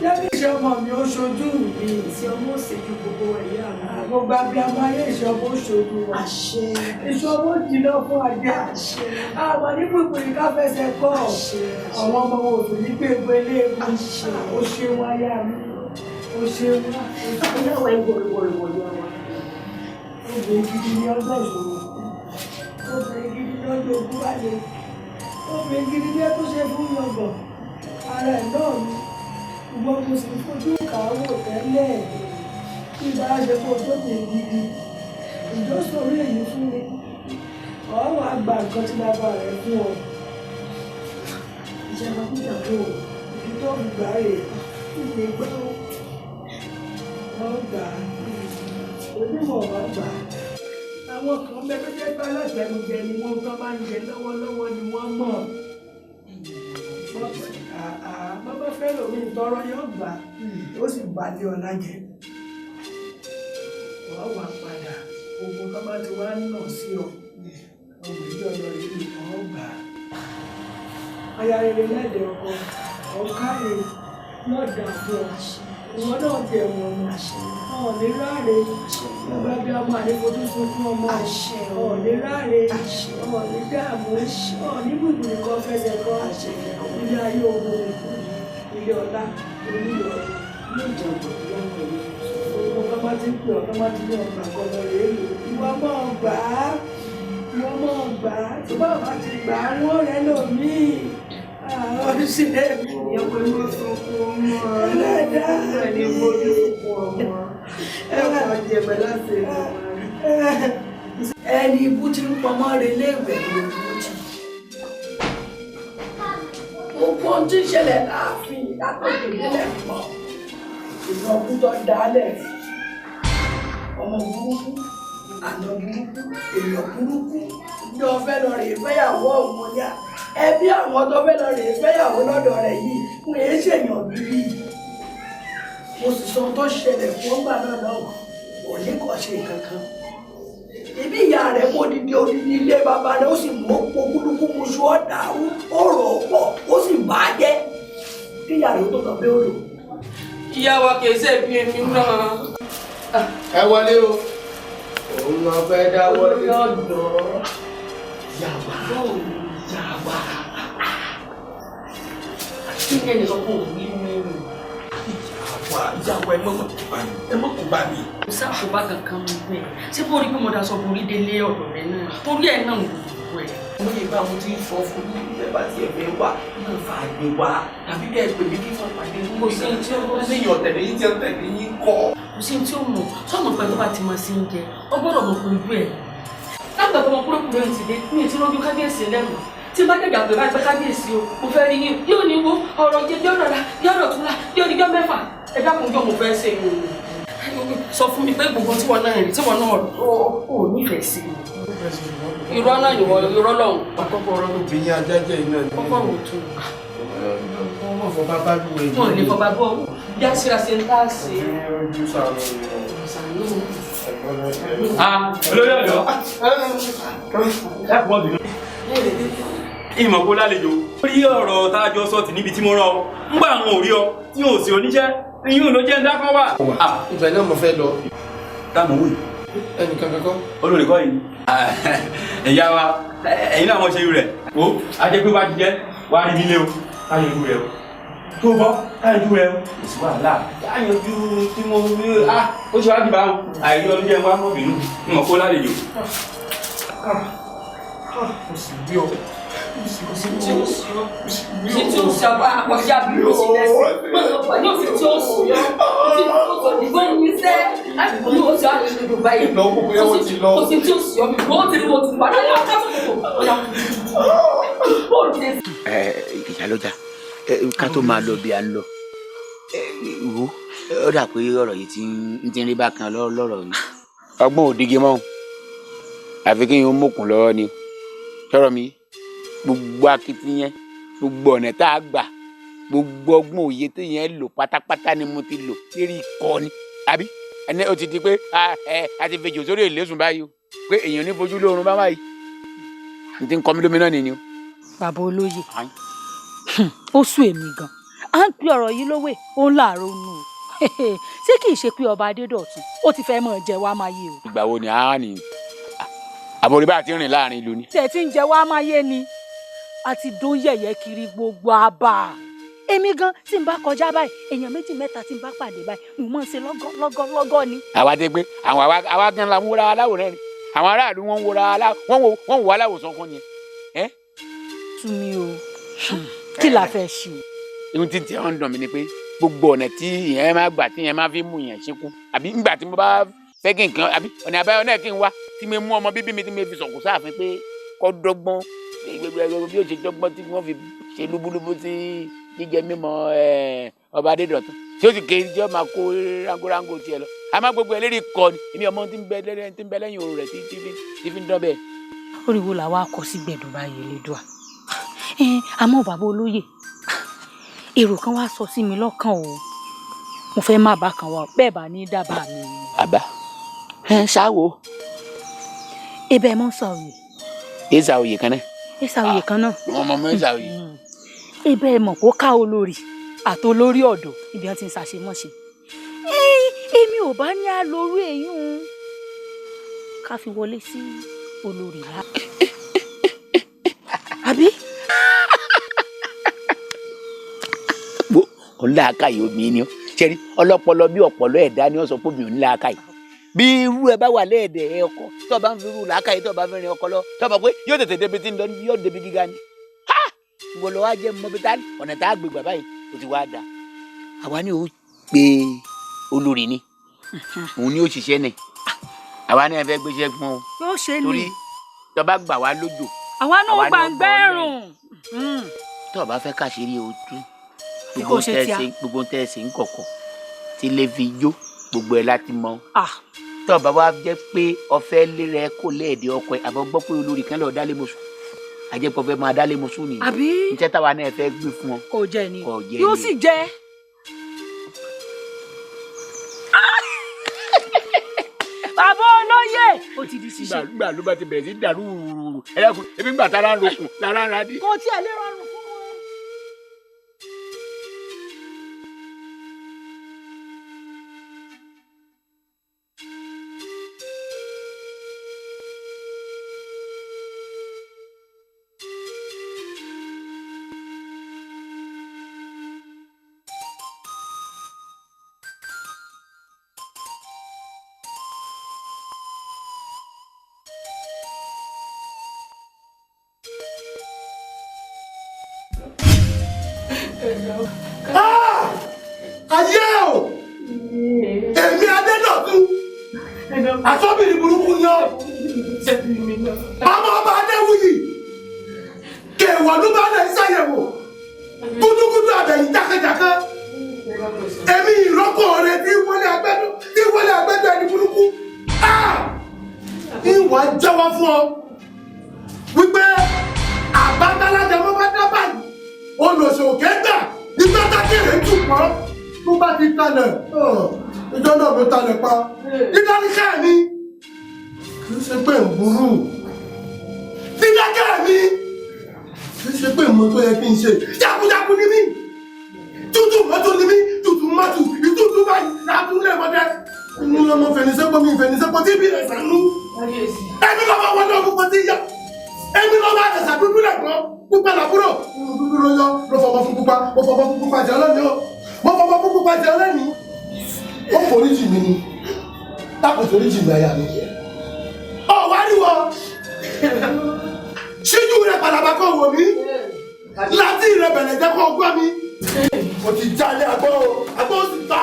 jẹ́ kí ìṣe ọmọ mi ó ṣojú mi. Ìṣe ọmọ ó ṣojú gbogbo ẹ̀yà mi. Gbogbo abiyamọ ayé ìṣe ọmọ ó ṣojú wa. Àṣẹ. Ìṣe ọmọ ó jìnnà fún ajá. Àṣẹ. Àwọn ní pípé ká fẹsẹ̀ kọ́. Àṣẹ. Àwọn ọmọ wọn ò sì ní gbégbé léegun. Àṣẹ. O ṣeun aya mi. O ṣeun. Ìyáwó ẹ wọ̀rọ̀wọ̀rọ̀ yọ wa. Obìnrin gidi ni ọjọ́ ìṣòro. Obìnrin gidi ni ọjọ́ ogun wá lè. Obìnrin gidi ni ẹ tó ṣe fún yọ̀gàn. Ara ẹ̀ náà ni. Ṣùgbọ́n mo sì fojú kà á wò tẹ́lẹ̀. Bí bá a ṣe fojú mi gidi, ìjọ sọ̀rọ̀ èyí fún mi. Ọ̀ wá gba nǹkan tí bàbá rẹ̀ fún ọ. Ìjọba gbọ́dọ̀ wò ó. Ibi tó ń gbà rè é, gbọ́ wọ́n gbà á. Onímọ̀ wá gbà á. Àwọn kan bẹ tó jẹ́ pé alátẹnujẹ ni wọ́n tán máa ń jẹ lọ́wọ́lọ́wọ́ ni wọ́n mọ̀. Bàbá fẹ́ lómi tọrọ yóò gbà ó sì balẹ̀ ọ̀la jẹ. Wàá wà padà gbogbo tó bá ti wá nà sí ọ. Ọmọ ìjọ lọ rí ọ̀ gbà. Aya rere lẹ́dẹ̀ ọkọ, ọ̀ká rere lọ́dà fún ọ. Ìwọ náà ti ẹ̀wọ̀n ọmọ. Ọ̀ ní ráre. Bàbá bí ọmọ àléfojú sunkún ọmọ. Ọ̀ ní ráre. Ọ̀ ní dààmú. Ọ̀ ní gbùgbùrù kan fẹsẹ̀ kọ́. Ilé ayé ogun ilé ọlá oníyọ̀ Gbogbo kan bá ti ń pè ọ́, kan bá ti ní ọgbà kan lọ rèé lò. Ìwọ máa gbà á. Ìwọ máa gbà á. Tó bá bá ti gbà á, wọ́n rẹ̀ lòmíì. Àwọn ṣe é. Ìyẹ́pẹ̀ ló sunkún ọmọ. Ẹlẹ́dàá. Ẹni fojú sunkún ọmọ. Ẹ kàn jẹ̀bẹ̀ láti ìlú. Ẹni ibú ti ń pamọ́ relé ìwẹ̀ lójú ti. Gbogbo ohun tí ń ṣẹlẹ̀ láàfin látòkè délẹ̀ mọ́. Ìnáwó tó dálẹ̀ ọmọ burúkú, àna burúkú, èèyàn burúkú ní ọfẹ́ lọ rèé fẹ́yàwó ọ̀hún ní à. Ẹbí àwọn tó fẹ́ lọ rèé fẹ́yàwó lọ́dọ̀ rẹ̀ yìí ń èé ṣèyàn bíbí. Mo sì sọ ohun tó ṣẹlẹ̀ fún ọgbà náà lọ́wọ́, òní kò ṣe kankan. Ibi ìyá rẹ̀ kó odidi odidi ilé bàbá rẹ̀ ó sì mú okúlùkù muṣu ọ̀dà ó rò ó pọ̀ ó sì bà á jẹ́ kí ìyá rẹ̀ ó tó lọ bẹ́ òrò. Ìyá wa kì í ṣe bí èmi náà. Ẹ wọlé o, òun lọ fẹ́ dá wọlé. Yàwá yàwá kí ni ẹnì kan kò wí mí. Ìyàwó ẹ mọ̀ ẹ mọ̀ kó bá mi. Kò sáàkóbá kankan mi bẹ́ẹ̀. Ṣé bó rí pé mo daṣọ borí délé ọ̀dọ̀ rẹ náà? Torí ẹ̀ náà ń gbogbo ẹ̀. Mo yẹ bá mo ti ń sọ fún yín bẹ́ẹ̀ bá tiẹ̀ fẹ́ wá náà fà á gbé wá tàbí kẹ́ ẹ pè mí kí fún pàdé yín. Kò sí tí ó lẹ́yìn ọ̀tẹ̀lẹ̀ yín tí ó tẹ̀lé yín kọ́. Kò sí tí ó mọ̀ sọ́mọ̀ pé tó bá ti mọ̀ sí ń jẹ ọ gbọ́dọ̀ mọ̀ pé ojú ẹ̀. Lágbà tó mọ kúròkúrò ń ti dé mi ò ti rọ́jú kábíyèsí lẹ́nu. Tí bá dẹ̀gbà pé bá gbé kábíyèsí o, mo fẹ́ rí yín yóò ní wo ọ̀rọ̀ jẹ bí ọ̀rọ̀ la bí ọ̀rọ̀ tún la bí ọdíjọ́ mẹ́fà. Ẹ dákun jọ mo fẹ́ ṣe o. Sọ fún mi pé gbogbo tí wọn náà rí tí wọn náà ò nífẹ̀ẹ́ sí i. Irọ́ náà ìwọ irọ́ lọ́hùn. Akọ́kọ́ ọ̀rọ̀ ló bí yín ajá jẹ́ iná ni. Kọ́kọ́ wò tó. Wọ́n fọ bàbá lù ẹ̀. Wọ́n lè fọ bàbá ọ̀hún. Bí a ṣe ra ṣe ń tá a ṣe. Olórí ọ̀dọ́. Ẹ kú ọ̀bìnrin. Ìmọ̀ kó lálejò. Rí ọ̀rọ̀ tá a jọ sọ tì níbi tí mo rán ọ. Ń gbà àwọn òrí ọ tí ò sí oníṣẹ́. Iyún ló jẹ́ ń dákọ́ wà. Ibẹ̀ náà mo fẹ́ lọ. Táàmù wì. Ẹnìkan kankan. Olórí kọ́ yìí. Ìyá wa, ẹ̀yin náà mọ̀ ṣe irú rẹ̀. Wo, a jẹ́ pé wá jíjẹ́, wá rí nílé o, ká yanjú rẹ̀ o. Tó bọ́, ká yanjú rẹ̀ o. Kò sí wàhálà. Ká yanjú tí mo rí a, ó ṣe wá dìbà o. Àìrí ọdún jẹ́ wá mọ̀ bínú. Ìmọ̀ kó lálejò. Mo sì bí ọ. Kò sí tí ó sì ọ́. Kò sí tí ó sì ọ́. Àpọ̀já bí ó sì lẹ́sẹ̀. Pẹ̀lú òsì tí ó sì ọ́. Kò sí tí ó sì ìgbọ́n mi sẹ́. Láti kò ní oṣù àti ìlú báyìí. Kò sí tí ó sì ọ́. Mo ti rí mo ti wà lọ́yọ̀ ká tó kò. Ẹ ìyálọ́jà, ká tó máa lọ bí a ń lọ. Wo ó dà pé ọ̀rọ̀ yìí ti ń rí bákan lọ́rọ̀ yìí. Ọgbọ́n òdìgí mọ́ àfi kí n mókun lọ́wọ́ ni. Sọ̀rọ̀ mi gbogbo akitiyan gbogbo ọ̀nà tá a gbà gbogbo ọgbọ́n òye tó yẹn lò pátápátá ni mo ti lò lérí ikọ̀ ni àbí ẹni ó ti di pé a ti fejò sórí ìlẹ́sùn báyìí o pé èèyàn ní fojú lóorun bá báyìí n ti ń kọ́ mi lómi náà nìyí o. Bàbá olóye ó sú èmi gan à ń pe ọ̀rọ̀ yìí lówè ó ń láàárọ̀ nù o ṣé kì í ṣe pé ọba Adédọ̀tun ó ti fẹ́ mọ̀ jẹ wá máa yé o. Ìgbà wo ni a ní àbórí bá ti rìn láàrin ìlú ni. Tẹ̀ tí ń jẹ wá máa yé ni a ti dún yẹ̀yẹ́ kiri gbogbo àbá èmi gan tí n bá kọjá báyìí èèyàn méjì mẹ́ta tí n bá pàdé báyìí n mọ̀ ṣe lọ́gọ́ lọ́gọ́ lọ́gọ́ ni. Àwa ti pé àwọn àwa gan la ń wúra aláwòrán ni àwọn aráàlú wọn ń wúra wọn wò aláwòsàn kan ni. Tú mi o kí la fẹ́ ṣe. Ihun tí tí ń dùn mí ni pé gbogbo ọ̀nà tí ìyẹn máa gbà tí ìyẹn máa fi mú ìyẹn ṣekú àbí ńgbà tí mo bá fẹ́ kí nǹkan àbí ọ̀nà àbáyọ náà kí n wá tí mi mú ọmọ bíbí mi tí mi fi sọ̀kò sáàfin pé kọ́ dọ́gbọ́n bí ó ṣe dọ́gbọ́n tí wọ́n fi ṣe lúbúlúbú sí jíjẹ mímọ́ ọba Adédọ̀tun tí ó sì ké jọ́ máa kó rángórángó tiẹ̀ lọ àmọ́ gbogbo ẹlẹ́rìí kọ́ ni èmi ọmọ tí ń bẹ lẹ́yìn òru rẹ̀ tí fi ń dán bẹ́ẹ̀. Oríwo làwa kọ sí gbẹ̀dọ̀ báyìí lédùá àmọ́ bàbá olóyè èrò kan wá sọ sí mi lọ́kàn o mo fẹ́ má bá kan wá bẹ́ẹ̀ bá ní dábàá mi. Àbá ṣáwo. Ebe ẹ mọ sọ òye. Èsà òye kan náà. Èsà òye kan náà. Wọn mọ mọ èsà òye. Ebe ẹ mọ̀ kó ká olórí àti olórí ọ̀dọ́ ibi wọn ti ń ṣàṣemọ́ṣe. Èmi ò bá ní àlórí èyún ká fi wọlé sí olórí rà. Àbí. Wo ọ̀làkàyè omi ni ó ṣe rí ọlọ́pọlọ bí ọ̀pọ̀lọ ẹ̀dá ni ó sọ pé mi ò ní làákàyè bí irú ẹ bá wà lẹ́ẹ̀dẹ̀ ẹ ọkọ tó bá ń fi irú làákàyè tó bá fi rin ọkọ lọ tó bá pé yóò tètè débi tí ń lọ yóò débi gíga ni ha ìwọ lọ wá jẹ mọbi tá ọ̀nà tá a gbé gbà báyìí ó ti wá da àwa ni ó pe olórí ni òun ni ó ṣiṣẹ́ ni àwa ni ẹ fẹ́ gbéṣẹ́ fún ọ yóò ṣe ni torí tó bá gbà wá lójò àwa náà gbàngbẹ́rùn. Tó o bá fẹ́ káṣírí o tú. Kò ṣe tíá. Gbogbo tẹ́ ẹ ṣe ń kọ̀kọ̀ tí lè fi jó gbogbo ẹ̀ láti mọ. Tó o bá wá jẹ́ pé ọfẹ́ lérẹ kò lẹ́ẹ̀dẹ̀ ọkọ ẹ̀ àbọ̀ gbọ́ pé olórí kan lọ́ọ́ dálé mọ́sù. Àjẹpọ̀ fẹ́ máa dálé mọ́sù nìyí. Àbí? Iṣẹ́ táwa náà fẹ́ gbé fún ọ. Kò jẹ ni. Kò jẹ Yóò ni. sì jẹ. Bàbá olóyè ó ti di ṣíṣe. Gbà ló bá ti bẹ̀rẹ̀ sí dàrú wùrùwùrù. Ẹ dákun, ebi ń gbà tára ń rokùn lára ń radí. Kò tiẹ̀ lè rọrùn fún wọn. Ayé o, èmi Adédọ̀tun, àtọ́bìnrin burúkú ni ọ́. Ọmọ ọba Adéwuyì, kèwọ̀ ló bá lè ṣàyẹ̀wò, gúdúgúdú àbẹ̀yìn jákèjákè. Èmi ìrókò rẹ tí wọlé agbẹ́dọ́ tí wọlé agbẹ́dọ́ ẹni burúkú. Ìwà jẹ́wọ́ fún ọ wípé àbátálájà mọ́ bá dá báyìí, olùsòkè gbà ìgbàdákèrè tù pọ́n tó bá ti talẹ̀ ìjọ náà ló talẹ̀ pa. Dídáníkẹ́ mi kì í ṣe pé ń burú. Dídákẹ́ mi kì í ṣe pé mo tó yẹ kí n ṣe. Jagunjagun ni mí, tútù mọ́tò ni mí, tútù mọ́tò ìtútù báyìí látúlẹ̀ mọ́tẹ́. Inú lọmọ fẹnisẹ́pọ̀ mi fẹnisẹ́pọ̀ tí ibi rẹ̀ sànú. Ẹni lọ́mọ wọlé ọkùnkùn kan ti yá. Ẹni lọ́mọ àdàsà dúdú lẹ̀gbọ́n pupa làbúrò. Dúdú ló yọ ló fọmọ fún pupa, mo fọmọ fún pupa jẹ ọlọ́ni o. Mo fọmọ fún pupa jẹ ọlọ́ni. Ó foríjì mi ni, dákò foríjì mi aya mi. Ọ̀ wá rí wọ. Ṣíjú rẹ̀ pàlàbà kò wò mí. Láti rẹ̀ bẹ̀rẹ̀ jẹ́ kó gbọ́ mi. Mo ti jalè àgbọ̀ o, àgbọ̀ ó sì ta.